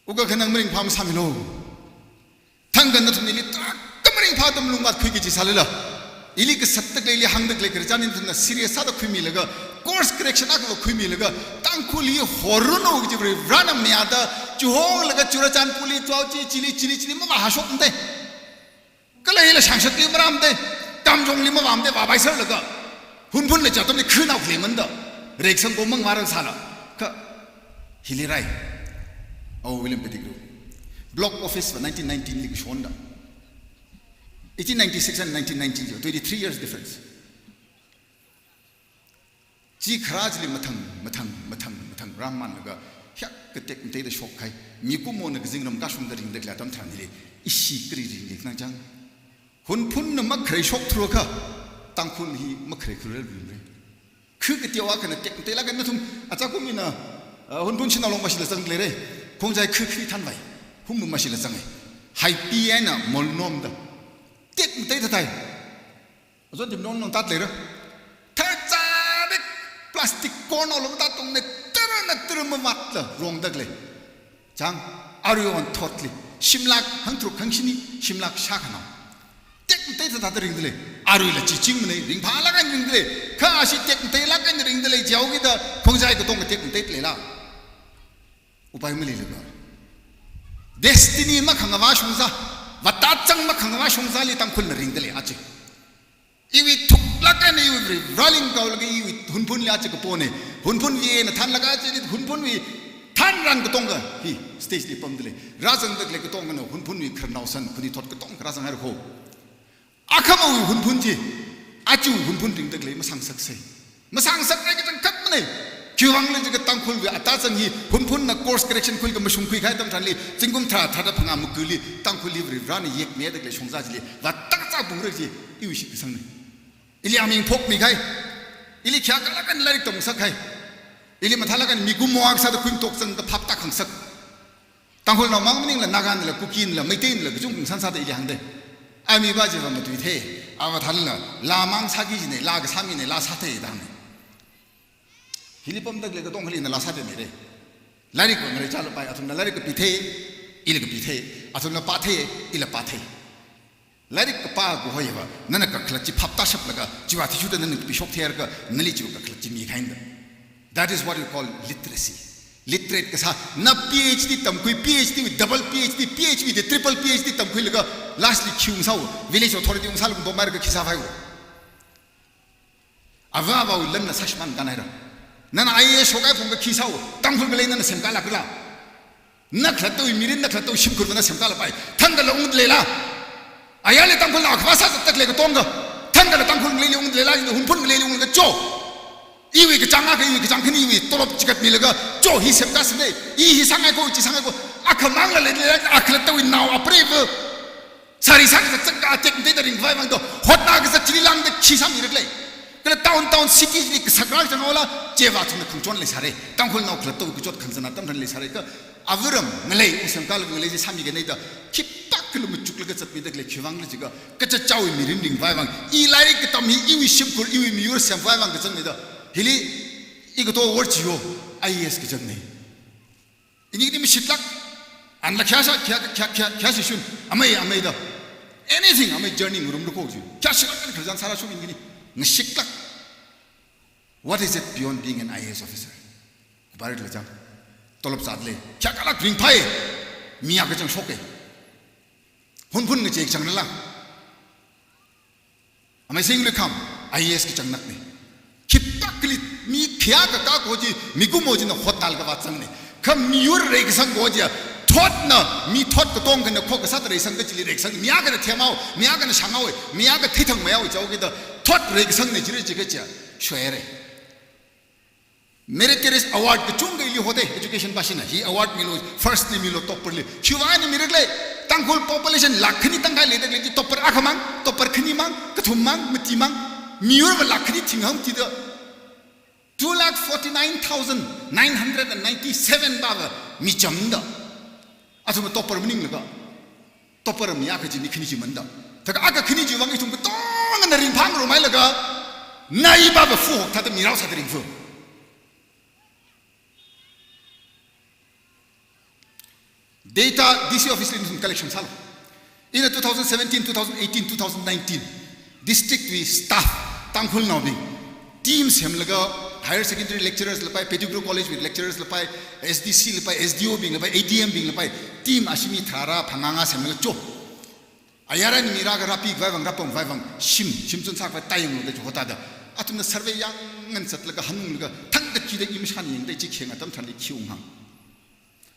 Uka khanang maringphā masāmilu. Thangkha nathumna ili tarākha maringphā atam lungvātkhui kaji sālala, ili kasatda khalei, ili hāngda khalei khararchan nathumna serious sāda khuimilaga, course correction akha khuimilaga, Tangkhul hi horrunu kaji Varivarana mayāda, chihonglaga Churachandpurli, Chao chi, chili, chili, chili, mavāhāshokmade. Kala hila Shangshatli marāmade, Kamjongli mavāmade, vāpaiserlaga. Hunphunla chi atamli khanao khaleimanda. Reikasang komang marān sāla. Kha hili rai. Oh, William Pettigrew. Block office va nineteen nineteen li kashonda. Eighteen ninety-six and nineteen nineteen, twenty-three years difference. Chi kharā chili mathang, mathang, mathang, mathang rāmanlaga, hiyākha tekmateida shokkahai. Mikumona kazingram kashungda ringda khalei atam tharanli, ishi kari ringda khanang chang. Hunphunna makharei shokthura kha, Tangkhul hi makharei kharel ringre. Khu kateowa khana tekmateilāk eina nathum, achakum ina, ah, Hunphun Shanao Long mashila zangda leire. Khongjai khu khu thanvai. Hum mashila zangai. Haipi eina molnomda. Tekmatei thatai. Azon tim nong nong tat leira. Tharchārik plastic corn olo tat tongna tara na tara mamatla rongda khalei. Chang, arui on thotli. Shimlak hangtharuk hangshini, shimlak shākhanao. Tekmatei thathāda ringda lei. Aruila chi chingmana, ringphālāk eina ringda lei. Kha ashi tekmateilāk eina ringda lei, jihaokida Khongjai katonga tekmatei leila. Upai maleilakha. Destiny makhangavā shongza, vātachang makhangavā shongzali Tangkhulna ringda lei achi. Iwui thuklāk eina iwui Varivarali ngaoklaga iwui Hunphunli achi kapona. Hunphunwui eina thanlaga achi Hunphunwui thanran katonga hi stage li pamda lei. Rāzangda khalei katongana Hunphunwui khararnao san khuini thot katonga rāzanghaira kho. Akhamawui Hunphun chi, achiwui Hunphun ringda khalei masāngasaksa. Masāngasakngai kachangkhatmana. Khiwuivang khala jiakha Tangkhulwui atachang hi Hunphunna course correction khuilaga mashungkhui kahai atam tharanli, zingkum tharā tharāda phangā makuli, Tangkhulli Varivarana yekmida khalei shongza chili, vātachang bungra chi, iwui shitkasangna. Ili aming phokmi kahai. Ili khayākalāk eina lairik tamngasak kahai. Ili mathālāk eina mikumo akha sāda khuitok zangda phaptā khangasak. Tangkhulnao mang maningla Naganla, Kukinla, Meiteinla, kachungkha sānsāda ili hāngda. Ami va chiva matuithei, ava thanla, laa mang sāki jina, laa kasā mina, laa sāthei da hānga. Hili pamda khalei katongkhali ina laa sāthei mire. Lairik va ngarei chālapai, athumna lairik kapithei, ila kapithei, athumna pāthei, ila pāthei. Lairik kapā kahoiva, nana kakhalat chi phaptāshaplaga, chiva athishurda nana kapishok theiakha, nali chiva kakhalat chi mikahaina. That is what you call literacy. Literate kasā, na P H D tamkhui, P H D with double P H D, P H D with triple P H D tamkhuilaga, lastly khi ungsāo, village authority ungsālaga bombai ka khi sāvaiu. Ava avāwui lanla sāshimān kanhaira. Nana I A S shokhai phungkha khi sāo, Tangkhul ngalei nana semkālākla. Na khalattawui mirin, na khalattawui shimkhurva na semkālapai. Thangkhala ungda leila. Ayarli Tangkhulnao akhava sāzatda khalei katonga. Thangkhala Tangkhul ngaleili ungda leila, Hunphun ngaleili unglaga cho. Iwui kachāng akha, iwui kachāng khani, iwui tolop chigatmilaga, cho hi semkāsāne. I hi sāngai kho, chi sāngai kho. Akhamangla leila, akhalattawui nao apreiva. Sari sākazat zangda tekmateida ringvai vang do, hotnakazat chili lāngda khi sāmira khala. Kala town, town, city li kasak rāzang ola, chiva athumna khangachon leisāra. Tangkhulnao khalattawui kachot khangazan atam tharan leisāra kha, avaram ngalei, ungsemkālaga ngalei chi sāmikahai da, khipākhala machuklaga zatmida khalei khiwuivang khala jiakha, kachichāwui mirin ringvai vang, i lairik katam hi, iwui shimkhur, iwui miyur semvai vang kazangna da, hili, i kato war chiyo, I A S kazangna. Ini ini mashitlāk. Anla khayā sā, khayā, khayā, khayā, khayā shishun. Amei, amei da. Anything, amei journey ngurumlu kho chi. Khayā shitlāk khararchan sāra shun ini. Ngashitlāk. What is it beyond being an I A S officer? Kubarit la chang. Tolop zat lei. Khayākalāk ringphai. Mi akha chang shoka. Hunphun ngachei kachang rala. Amazing Luikham, I A S kachang nakna. Khipākhala mi khayākakā kho chi, mikumo china hotnalaga vāzangna. Kha miyur reikasang kho chi, thotna, mi thot katongkhana khokha sāda reisang kachili reikasang, mi akhana themhao, mi akhana shānghao, mi akha theithangmeihao, jihaokida, thot reikasangna jira jiakha chi, shoira. Meritorious award kachungkha ili hoda, education pāshina. Hi award milu, first li milu, topper li. Khiwuivang eina mirakhala, Tangkhul population lakh khani tangkhai leida khalei chi topper akhamang, topper khanimang, kathummang, matimang. Miyur va lakh khani thingham tida. Two lakh forty-nine thousand nine hundred and ninety-seven pava mi chamda. Athum topper maninglaga. Topper mi akha chi mi khani chi manda. Thākha akha khani chiwuivang ithum katongana ringphāngarumhailaga, na i pava fuhok thāda mirao sāda ringphu. Data D C office li ithum collection sālu. Ina two thousand seventeen, two thousand eighteen, two thousand nineteen, district wui staff, Tangkhulnaobing, team semlaga, higher secondary lecturers lapai, Pettigrew College wui lecturers lapai, S D C lapai, S D O bing lapai, A D M bing lapai, team ashimi tharā phangā ngā semlaga cho. Ayar eina mi rākha rāpikhavai vang, rāpamkhavai vang, shim, shimzun sākhavai tayanglu da chi hoda da. Athumna survey yāngngansatlaga, hanunglaga, thangda kida imshan yangda chi kheng atam tharanli khi unghāng.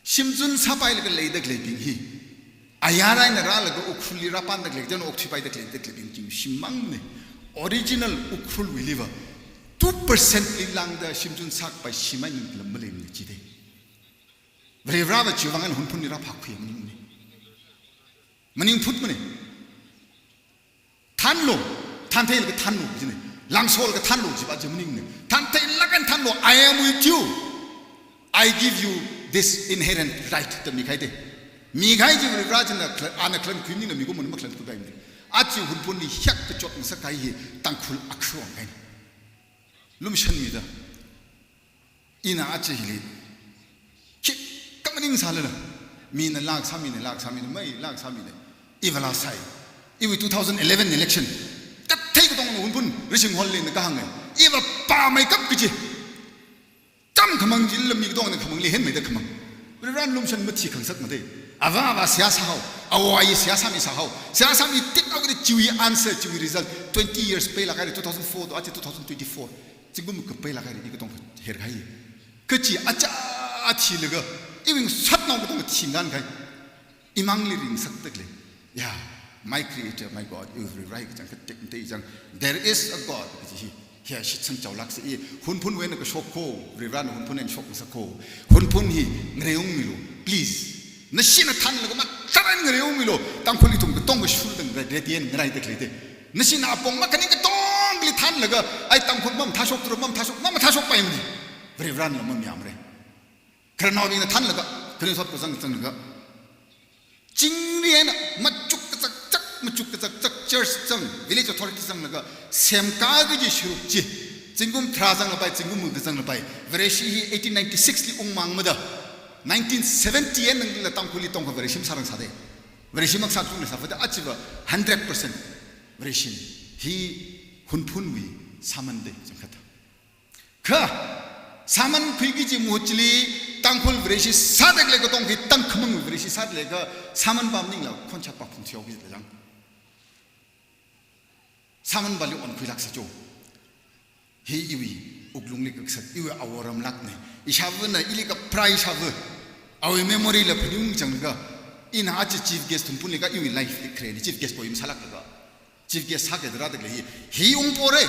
Shimzun sāpailaga leida khaleibing hi, ayar eina rālaga Ukhrulli rāpanda khalei, then okthuipaida khaleida khaleibing chi shimmangna. Original Ukhrulwuili va two percent li lāngda shimzun sākapai shim eina lam maleimana chida. Varivarava chiwuivang eina Hunphunli rāphākhui maningmana. Maningphutmana. Thanlu, thantheilaga thanlu jina. Langsolaga thanlu jiva chi maningna. Thantheilāk eina thanlu, "I am with you. I give you this inherent right," da mikahai da. Mikahai chi Varivara china khla-, ana khalankhui maningla mikumo makhalānkhuipaimana. Aja Hunphunli hiyākha chotngasakkahai hi Tangkhul akhawang kahaina. Lumshanmida. Ina aja hili khikha maning sālala, mina lāk sāmina, lāk sāmina, mai lāk sāmina. Iva lā sai. Iwui two thousand eleven election. Kathei katongna Hunphun Rishing Hall li ina kahānga. Iva pāmeikap kaji. Tamkhamang chila mi katongna khamangli henmeida khamang. Varivarana lumshan mathi khangasakmada. Ava ava seihā sāhao. Awo ayi seihā sāmi sāhao. Seihā sāmi tikhaokida chiwui answer, chiwui result. Twenty years peilāk haira, two thousand four to aja two thousand twenty-four. Zingkum kapeilāk haira, i katong herhai. Kachi aja athilaga, iwui ngasotnao katong thingkānkahai. Imangli ringsakda khalei. Yeah, my creator, my God, iwui Varivara hi kachangkhat tekmatei chang. There is a God, kaji hi. Hiya shitsang chaolāksa i, Hunphunwui eina kashok kho, Varivarana Hunphun eina shokngasak kho. Hunphun hi ngareiungmilu, please. Nashina thanlaga matharan ngareiungmilu, Tangkhul ithum katong kashurda ngarai, retian ngaraida khalei da. Nashina apong makhaning katongli thanlaga, ai Tangkhul mamathāshokthura, mamathāshok, mamathāshokpaimana. Varivarana lam mamayāmara. Khararnaobingna thanlaga, kharing sot kazang zanglaga. Chingri eina machuk kazakzak, machuk kazakzak church zang, village authority zanglaga, semkā kaji sharuk chi. Zingkum tharā zanglapai, zingkum mungda zanglapai. Vareshi hi eighteen ninety-six li ungmangmada, nineteen seventy-eight nangla Tangkhulli tongkha Vareshi masārang sāda. Vareshi maksā chungla sāvada aja va hundred percent Vareshi. Hi Hunphunwui sāmanda changkhat. Kha, sāmankhui kaji mahut chili, Tangkhul Vareshi sāda khalei katong hi, tangkhamang Vareshi sāda khalei kha, sāmanpa maningla, khonchapa phungthuihaoki jilajang. Sāmanpali onkhuilāksa cho. Hi iwui wuklungli kakasat, iwui aworam lākna. Ishāvana, ili kapharā ishāva. Awui memory la phaning changlaga. Ina aja chief guest Hunphunli kha iwui life li kharena, chief guest poi masālāklaga. Chief guest sākida rāda khalei hi, hi ungpora.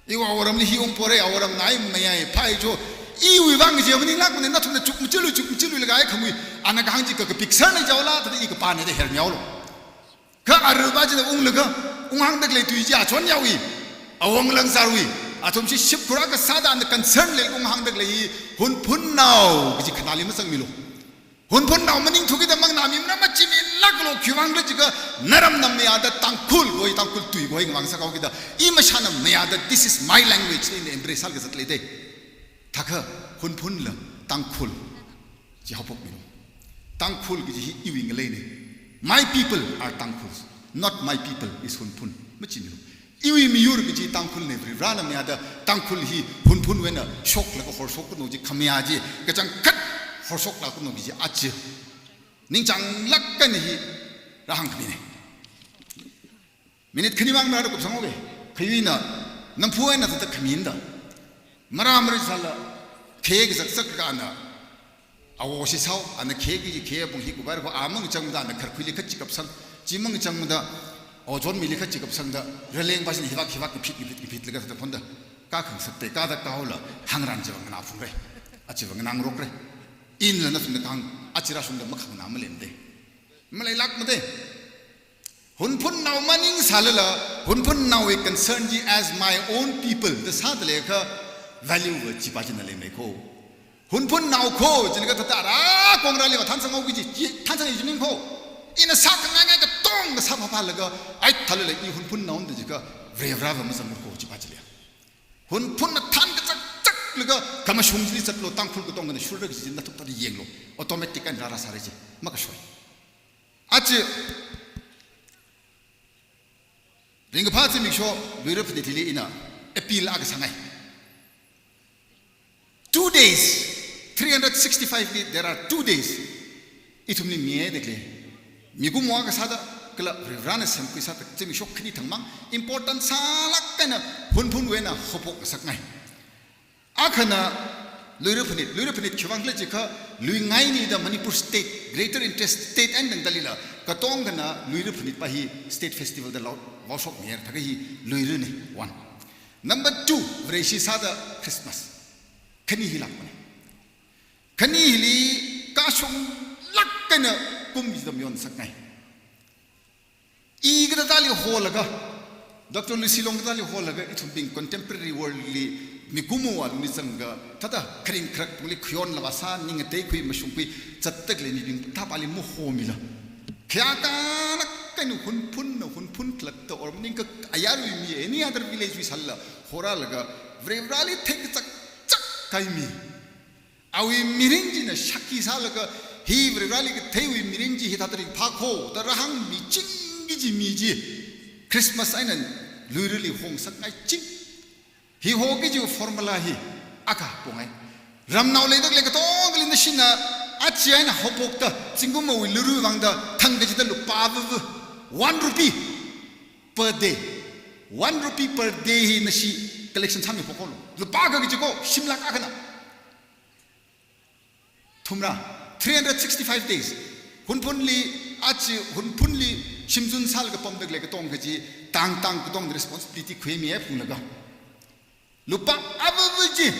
Iwui aworamli hi ungpora, aworam ngai mayai, phai cho. Iwui vang chi maninglākmana, nathumna chukmachilu, chukmachilu laga ai khamui, ana kahāng chi kha kapik sārna jaola, thāda i kapāna da hermihaolu. Kha aruiva china unglaga, unghāngda khalei tui chi achon yaowui, awang langsārwui, athumshi shipkhur akha sāda ana concern leilaga unghāngda khalei hi, Hunphunnao kaji khanāli mazangmilu. Hunphunnao maningthu kida mang na mi mana machimilāklu, khiwuivang khala jiakha naram nam mayāda Tangkhul koi, Tangkhul tui koi ngavang sākahao kida, i mashānam mayāda, this is my language, ina embrace sālaga zatlei da. Thākha Hunphunla Tangkhul chi haophokmilu. Tangkhul kaji hi iwui ngaleina. My people are Tangkhuls, not my people is Hunphun. Machimilu. Iwui miyur kaji Tangkhulna, Varivarana mayāda Tangkhul hi Hunphunwui eina shoklaga horshok kano chi khamayā chi, kachangkhat horshoklāk kano kaji aja ningchānglāk eina hi rāhāngkhamina. Minute khanimang marāda kupsang oke. Khayuina, namphu eina thāda khaminda. Marā marā sāla, khayā kazakzak laga ana, awo shisao, ana khayā kaji khayā pung hi kubai ko, a mangchangmada ana kharkhuili khachi kapsang, chi mangchangmada, o John mili khachi kapsangda, raleng basin hivak hivak kiphit kiphit kiphit laga thāda phonda. Kakhangasak te, kada kaola, hāngran chiva nganāphungra. Achiva nganāngarokra. Inla nathumna kahāng, achi rāshungda makhangna maleimada. Maleilākmada. Hunphunnao maningsālala, Hunphunnao i concern chi as my own people da sāda leiakha value va chipa china leimei kho. Hunphunnao kho, chilakha thāda rā kongrāli va thansang haoki kaji, chi thansang i jining kho. Ina sākhangai ngai katonga sāphaphalaga, ai thālala i Hunphunnao da jiakha, Varivarā va mazangmara kho chipa chili. Hunphunna thankachak chaklaga, khamashung chili zatlu, Tangkhul katongana shurra kaji nathum thāda yanglu. Automatic eina rārāsāra chi, makashoi. Achi, ringkaphā zimiksho, Luira Phanit hili ina appeal akha sāngai. Two days, three hundred sixty-five li, there are two days. Ithumli mihaida khalei, mikumo akha sāda, kala Varivarāna semkhui sāda, zimiksho khani thangmang important sālāk eina Hunphunwui eina haophok ngasakngai. Akhana Luira Phanit, Luira Phanit khiwuivang khala jiakha, luingaini da Manipur State, Greater Indian State eina tangdalila, katongana Luira Phanit pa hi State Festival da lao, vaoshokmihaira, thākha hi Luirana, one. Number two, Vareshi sāda Christmas. Khani hi lākmana. Khani hili kashunglāk eina kum chida mayonsakngai. I kathāda thāli holaga, Doctor Lucy Long kathāda thāli holaga, ithumbing contemporary world li mikumo alungli zanga, thāda kharing kharak tungli khayonla vāsā, ning ngateikhui mashungkhui, zatda khalei mibing thāpali mahomila. Khayākalāk eina Hunphunna, Hunphun khalatta or maningakha ayarwui mi, any other village wui sālala, horālaga, Varivarāli theikachak chak kahai mi. Awui mirin china shākhi sālaga, hi Varivarāli katheiwui mirin chi hithāda ringphā kho, da rāhāngmichingki kaji mi chi, Christmas eina Luirali hongasakngai ching. Hi hoki kaji formula hi akha pongai. Ramnao leida khalei katongali nashina achi eina haophokta, zingkumwui Luirawui vangda thang kachida lupā avava, one rupee per day. One rupee per day hi nashi collection sāmiphok haolu. Lupā akha kaji kho, shimlāk akhana. Thumrā, three hundred sixty-five days. Hunphunli, achi Hunphunli shimzun sālaga pamda khalei katong kaji, tang tang katong responsibility khuimiphunglaga, lupā avava chi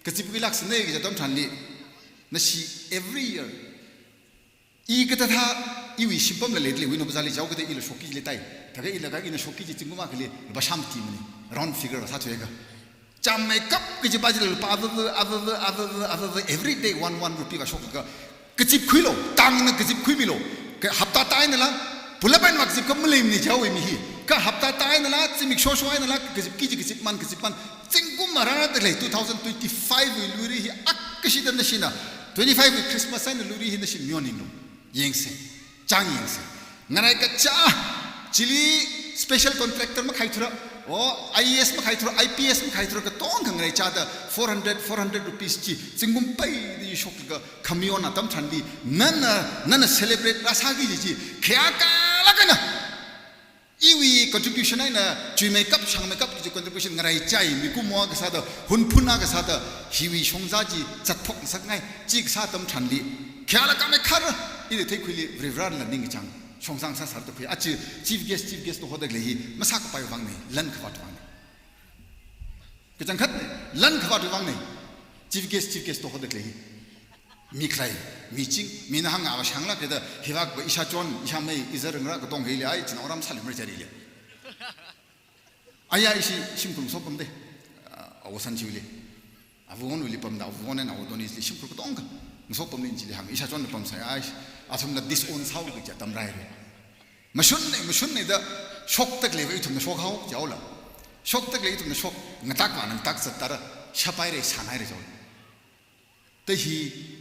kazipkhuilāksāna kaji atam tharanli, nashi every year. I kathāda, iwui shimpamla leida khalei, Winu Bazarli chaokida ila shokki kaji leitai. Thākha ila kha ina shokki kaji zingkum akhali lupā shāmatimana. Round figure vāsāthuiakha, chāmmeikap kajipa chila lupā avava, avava, avava, avava, every day one, one rupee vāshoklaga, kazipkhuilu, tangna kazipkhuimilu. Kha hapta tā einala, pulap eina vākazipkha maleimana chaowui mi hi. Kha hapta tā einala, zimiksho sho einala, kazipki kaji kazipman, kazipman. Zingkum marāda khalei two thousand twenty-five wui Luira hi akha kashida nashina, twenty-five wui Christmas eina Luira hi nashi mayonlu. Yangsa, chang yangsa. Ngarai kachā, chili special contractor makhaithura, o I A S makhaithura, I P S makhaithura, katongkha ngaraichāda four hundred, four hundred rupees chi, zingkum paida shoklaga khamayon atam tharanli, nana, nana celebrate rāsāki kaji chi, khayākalāk eina. Iwui contribution eina, chuimeikap, shangmeikap kaji contribution ngaraichai, mikumo akha sāda, Hunphun akha sāda, hiwui shongza chi zatphok ngasakngai, chi kasā atam tharanli, khayāla khamei khara, ili theikhuili Varivarāla ningkachāng shongza sāsāda khui. Achi chief guest, chief guest da hoda khalei hi, masākapai vangna, lan khavāt vangna. Kachangkhatna, lan khavāt vangna, chief guest, chief guest da hoda khalei hi. Mi khalei, miching, mina hānga vāshangla kida, hivak va ishāchon, ishāmei, iza ringra katong hili ai, china oram salim ri chari le. Aya ishi shimkhur ngasopamda. Ah, Awo Sanchiwuili. Avawonwuili pamda, avawon eina awo Donisli shimkhur katongkha ngasopamli chili hāng, ishāchonla pamsai ai, athumla disown sāhaoki kaji atam rāhaira. Mashunna, mashunna da shokda khalei va ithumna shokhao chaola. Shokda khalei ithumna shok, ngatak vāna ngatak zattara, shāpaira, sānaira chaola. Da hi,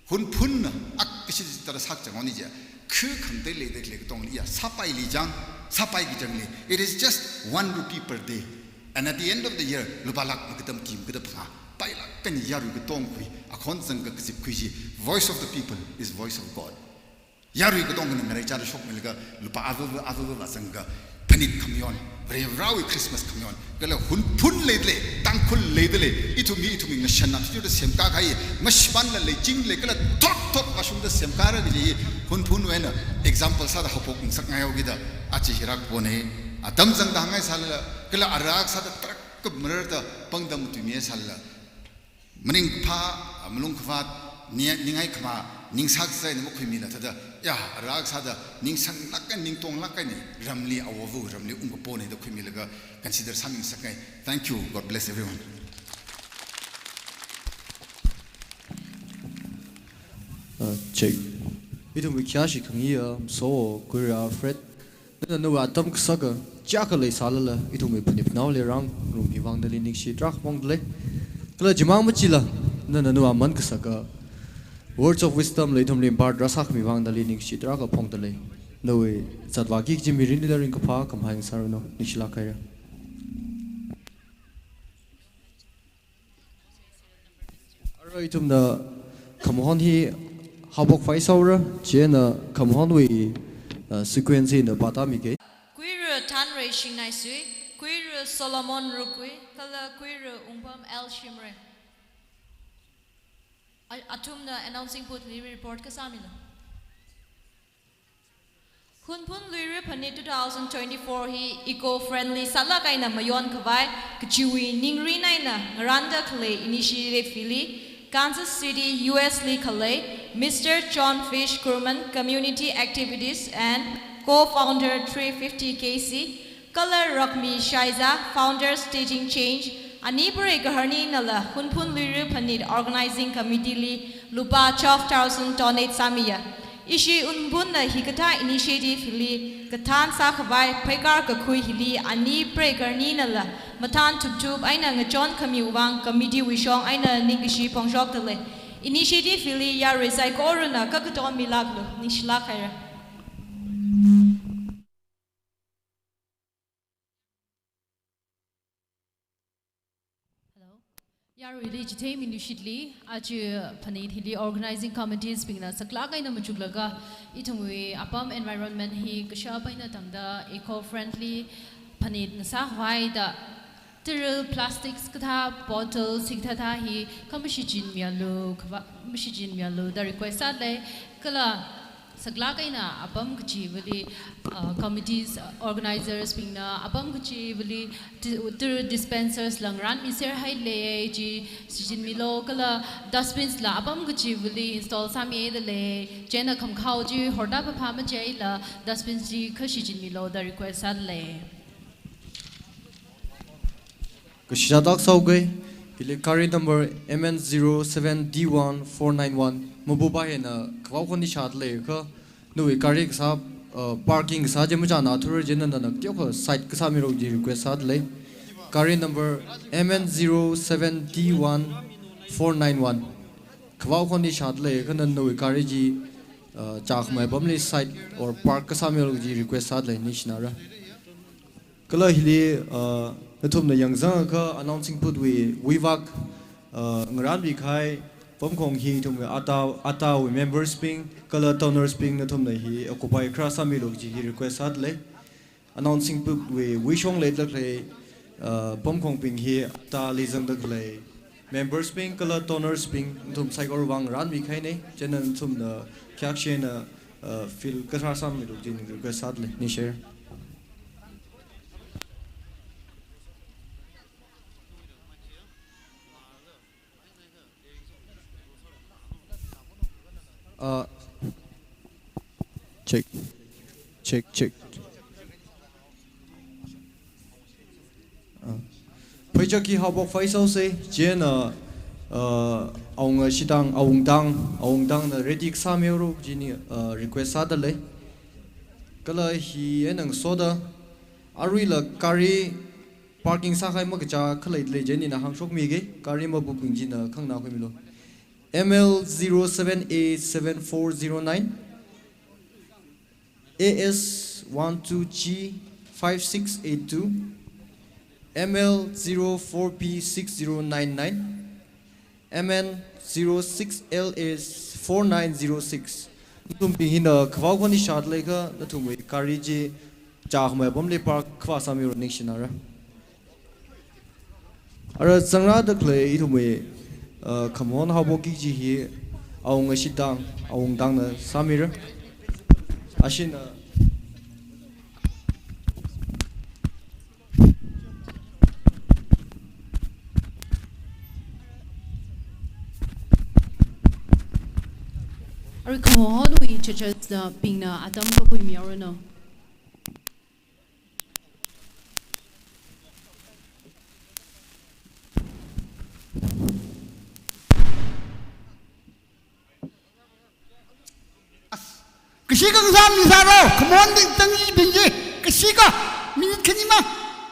Hunphunna akha kashi tara sākachang oni ja, khu khangatei leida khalei katongli ya, sāpaili chang, sāpaiki changli, it is just one rupee per day. And at the end of the year, lupā lak makatam kim kada phangā, pailāk eina yarui katongkhui, akhon zangkha kazipkhui chi, voice of the people is voice of God. Yarui katongkhana ngaraichāda shokmilaga lupā avava avava vāzangkha phanit khamayon, Varivarāwui Christmas khamayon, kala Hunphun leida khalei, Tangkhul leida khalei, ithum hi ithumwui ngashan athishurda semkā kahai, mashipanla leiching lei, kala thot thot vāshungda semkāra kaji hi Hunphunwui eina example sāda haophok ngasakngai haokida, achi hi rākapona, atam zangda hāngngai sālala, kala ara akha sāda tarak Kap marar da pangdam tui mi sālala, maningkaphā, malung khavāt, ni-, ningai khama, ningsak sai na makhuimila thāda, ya, arak sāda, ningsanglāk eina, ningtonglāk eina, ramli awuva, ramli ungkapo na da khuimilaga, consider sāmi ngasakai. Thank you. God bless everyone. Uh, check. Ithumwui khayāshi khangayi, um, so, Kuira Alfred. Nana nawui atam kasaka, chiyākha leisālala, ithumwui phanit phanao leirang, ngarummi vang nali ningshi tarākha phongda lei. Kala chimang machila, nana nawui aman kasaka, words of wisdom la ithumli impart rāsākhami vang nali ningshi tarākha phongda lei. Nawui zatvāki kaji mirinlila ringkaphā khamahai ngasāranu, ningshilāk haira. Arui ithumna khamahon hi haophok phai sāhaora, chieina khamahonwui, uh, sequence hi ina pātāmikei. Kuira Thanrei Shingnaisui, Kuira Solomon Rukui, kala Kuira Wungpam L Shimrei. A-, athumna announcing booth li report kasāmilo. Hunphun Luira Phanit two thousand twenty-four hi eco-friendly sālāk eina mayon khavai, kachiwui ningrin eina ngarānda khalei initiative hili, Kansas City, U S li khalei, Mister John Fish Kurman, Community Activities and Co-founder three fifty K C, kala Rakmi Shaiza, Founders Teaching Change, ani preigaharninala Hunphun Luira Phanit Organizing Committee li lupā twelve thousand donate sāmiya. Ishi Hunphunna hikathā initiative hili kathān sākhavai pheikar kakhui hili ani preigaharninala mathān thupthup eina ngachon khamiwui vang committee wui shong eina ningkashi phongshokda lei. Initiative hili yarui saikorana kakaton milāklu, ningshilāk haira. Hello. Yaruili chithei minushitli, aja phanit hili organizing committees bingna saklāk eina machuklaga, ithumwui apam environment hi kashap eina tangda eco-friendly phanit ngasākhavai da, tara plastics kathā, bottles hikathā hi khamashichinmialu, khava-, mashichinmialu da request sāda lei. Kala saklāk eina apam kachivali, uh, committees, uh, organizers bingna apam kachivali ti-, tara dispensers la ngarānmiser haida lei chi shichinmilo, kala dustbins la apam kachivali install sāmida lei. Chieina khamkhao chi horda phāphā machaila dustbins chi kha shichinmilo da request sāda lei. Kashichishat sāhaokei, hili gari number M N zero seven D one four nine one, mabupa hina khavao khon hi shāda leiakha, nawui gari kasā, uh, parking kasā chi machānāthura, chieina nana teokha side kasāmira kaji request sāda lei. Gari number M N zero seven D one four nine one. Khavao khon hi shāda leiakha nana nawui gari chi, uh, chākhamei apamli side or park kasāmira kaji request sāda lei, ningshinara. Kala hili, uh, nathumna yangzangakha announcing booth wui wuivak, uh, ngarānmi kahai pamkhong hi ithumwui ata, atawui members bing, kala donors bing nathumna hi occupy kharā sāmilu kaji hi request sāda lei. Announcing booth wui wuishong leida khalei, uh, pamkhong bing hi ata leizangda khalei members bing kala donors bing nathum saikora vang ngarānmi kahaina, chieina nathumna khayākshi eina, uh, fill kharā sāmilu kaji request sāda lei, ningshira. Uh, check. Check, check. Uh, pheichak hi haophok phai sāhaosei, chieina, uh, awunga shitang, awungtang, awungtangna ready kasāmira kaji hi, uh, request sāda lei. Kala hi eina ngasoda, aruila gari parking sākahai makachā khalei lei chieina ina hāngshokmikei, gari mabup bing china khanganā khuimilu. M L zero seven A seven four zero nine, A S one two G five six eight two, M L zero four P six zero nine nine, M N zero six L S four nine zero six. Nathumbing hina khavao khon hi shāda leiakha nathumwui gari chi chākhamei apamli park khavā sāmira, ningshinara. Ara zangrāda khalei ithumwui, uh, khamahon haophokki kaji hi awunga shitang, awungtangna sāmira. Ashina, uh, Khamahonwui judges na bingna atam kakhui mihaoranu. As, kashi khangasā mi sālu, khamahon bing tangibing chi, kashi kha, minute khani mang,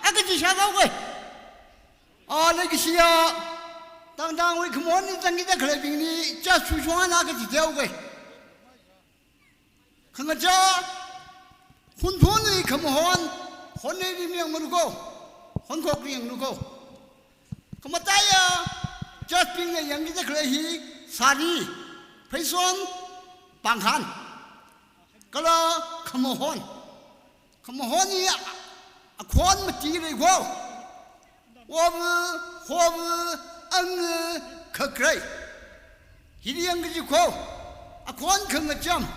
a kachi shāhaoke. A, leikashiya, tangtangwui khamahon bing tangida khaleibingli, just shushong eina kachi teoke. Khangachā, Hunphunwui khamahon, honli mayangmalu ko, honkhokli yanglu ko. Khamataiya, judge bingna yangkida khalei hi, sari, pheison, pāngkhān. Kala khamahon. Khamahon hi a, akhon mati lei ko. Ov, hov, ang, khakrai. Hili yangkaji ko. Akhon khangacham.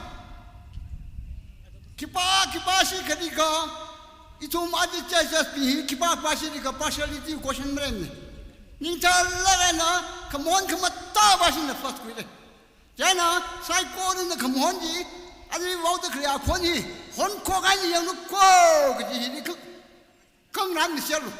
Khipā, khipā shi khalikha. Ithum aja judges bing hi khipā, khipā shi khalikha partiality question maremne. Ningchālāk eina, khamahon khamatā pā shina first khuile. Chieina, saikorana khamahon chi, ali vaoda khalei akhon hi, honkhok eina yanglu ko, kaji hili khang, khangarān ni selu.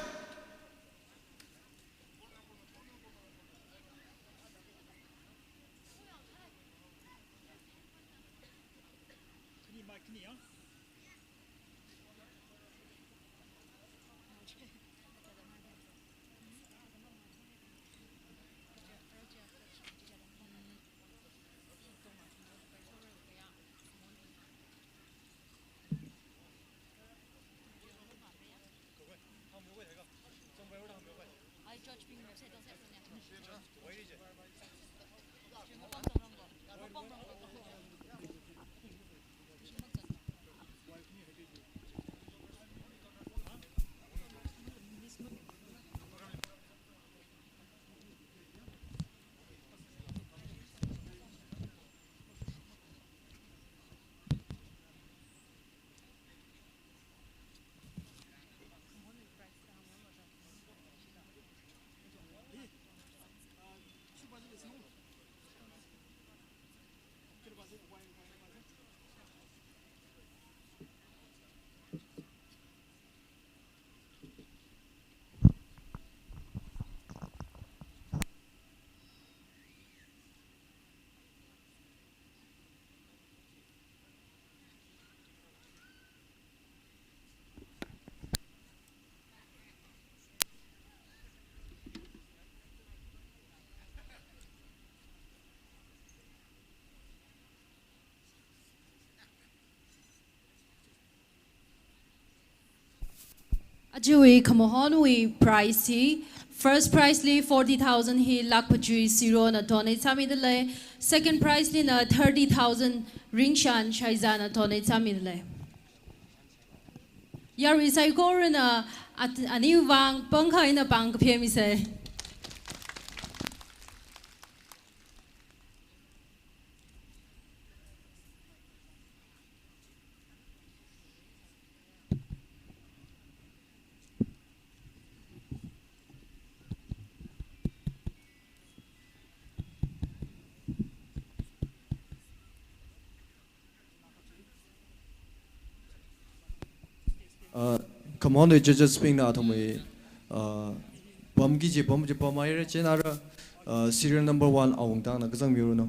Ajawui khamahonwui prize hi, first prize li forty thousand hi Lakpachui Sirona donate sāmidalei, second prize lina thirty thousand Ringshan Shaizana donate sāmidalei. Yarui saikorana at-, aniwui vang pāngkhā eina pāng kaphemisei. Uh, khamahonwui judges bingna athumwui, uh, pamki kaji pam chi pamhaira, chieina ara, uh, serial number one Awungtangna kazang miranu.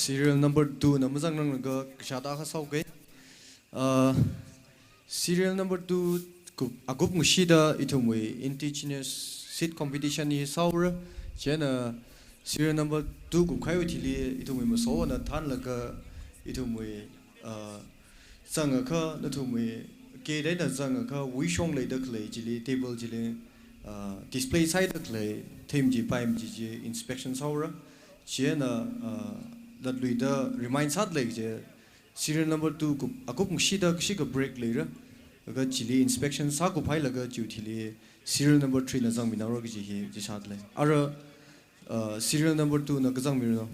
Serial number two na mazangranglakha kashāda akha sāuke. Uh, serial number two kup, akup ngashida ithumwui indigenous seed competition hi sāura. Chieina serial number two kupkahaiwui thili ithumwui masona thanlaga ithumwui, uh, zangakha nathumwui keda eina zangakha wuishong leida khalei chili, table chili, uh, display sāhaida khalei theme chi paim chi chi inspection sāura. Chieina, uh, latluida remind sāda lei kaje, serial number two kup, akup ngashida kashika break leira. Laga chili inspection sākuphailaga chiwui thili serial number three na zangminaora kaji hi chi sāda lei. Ara, uh, serial number two na kazangmiranu.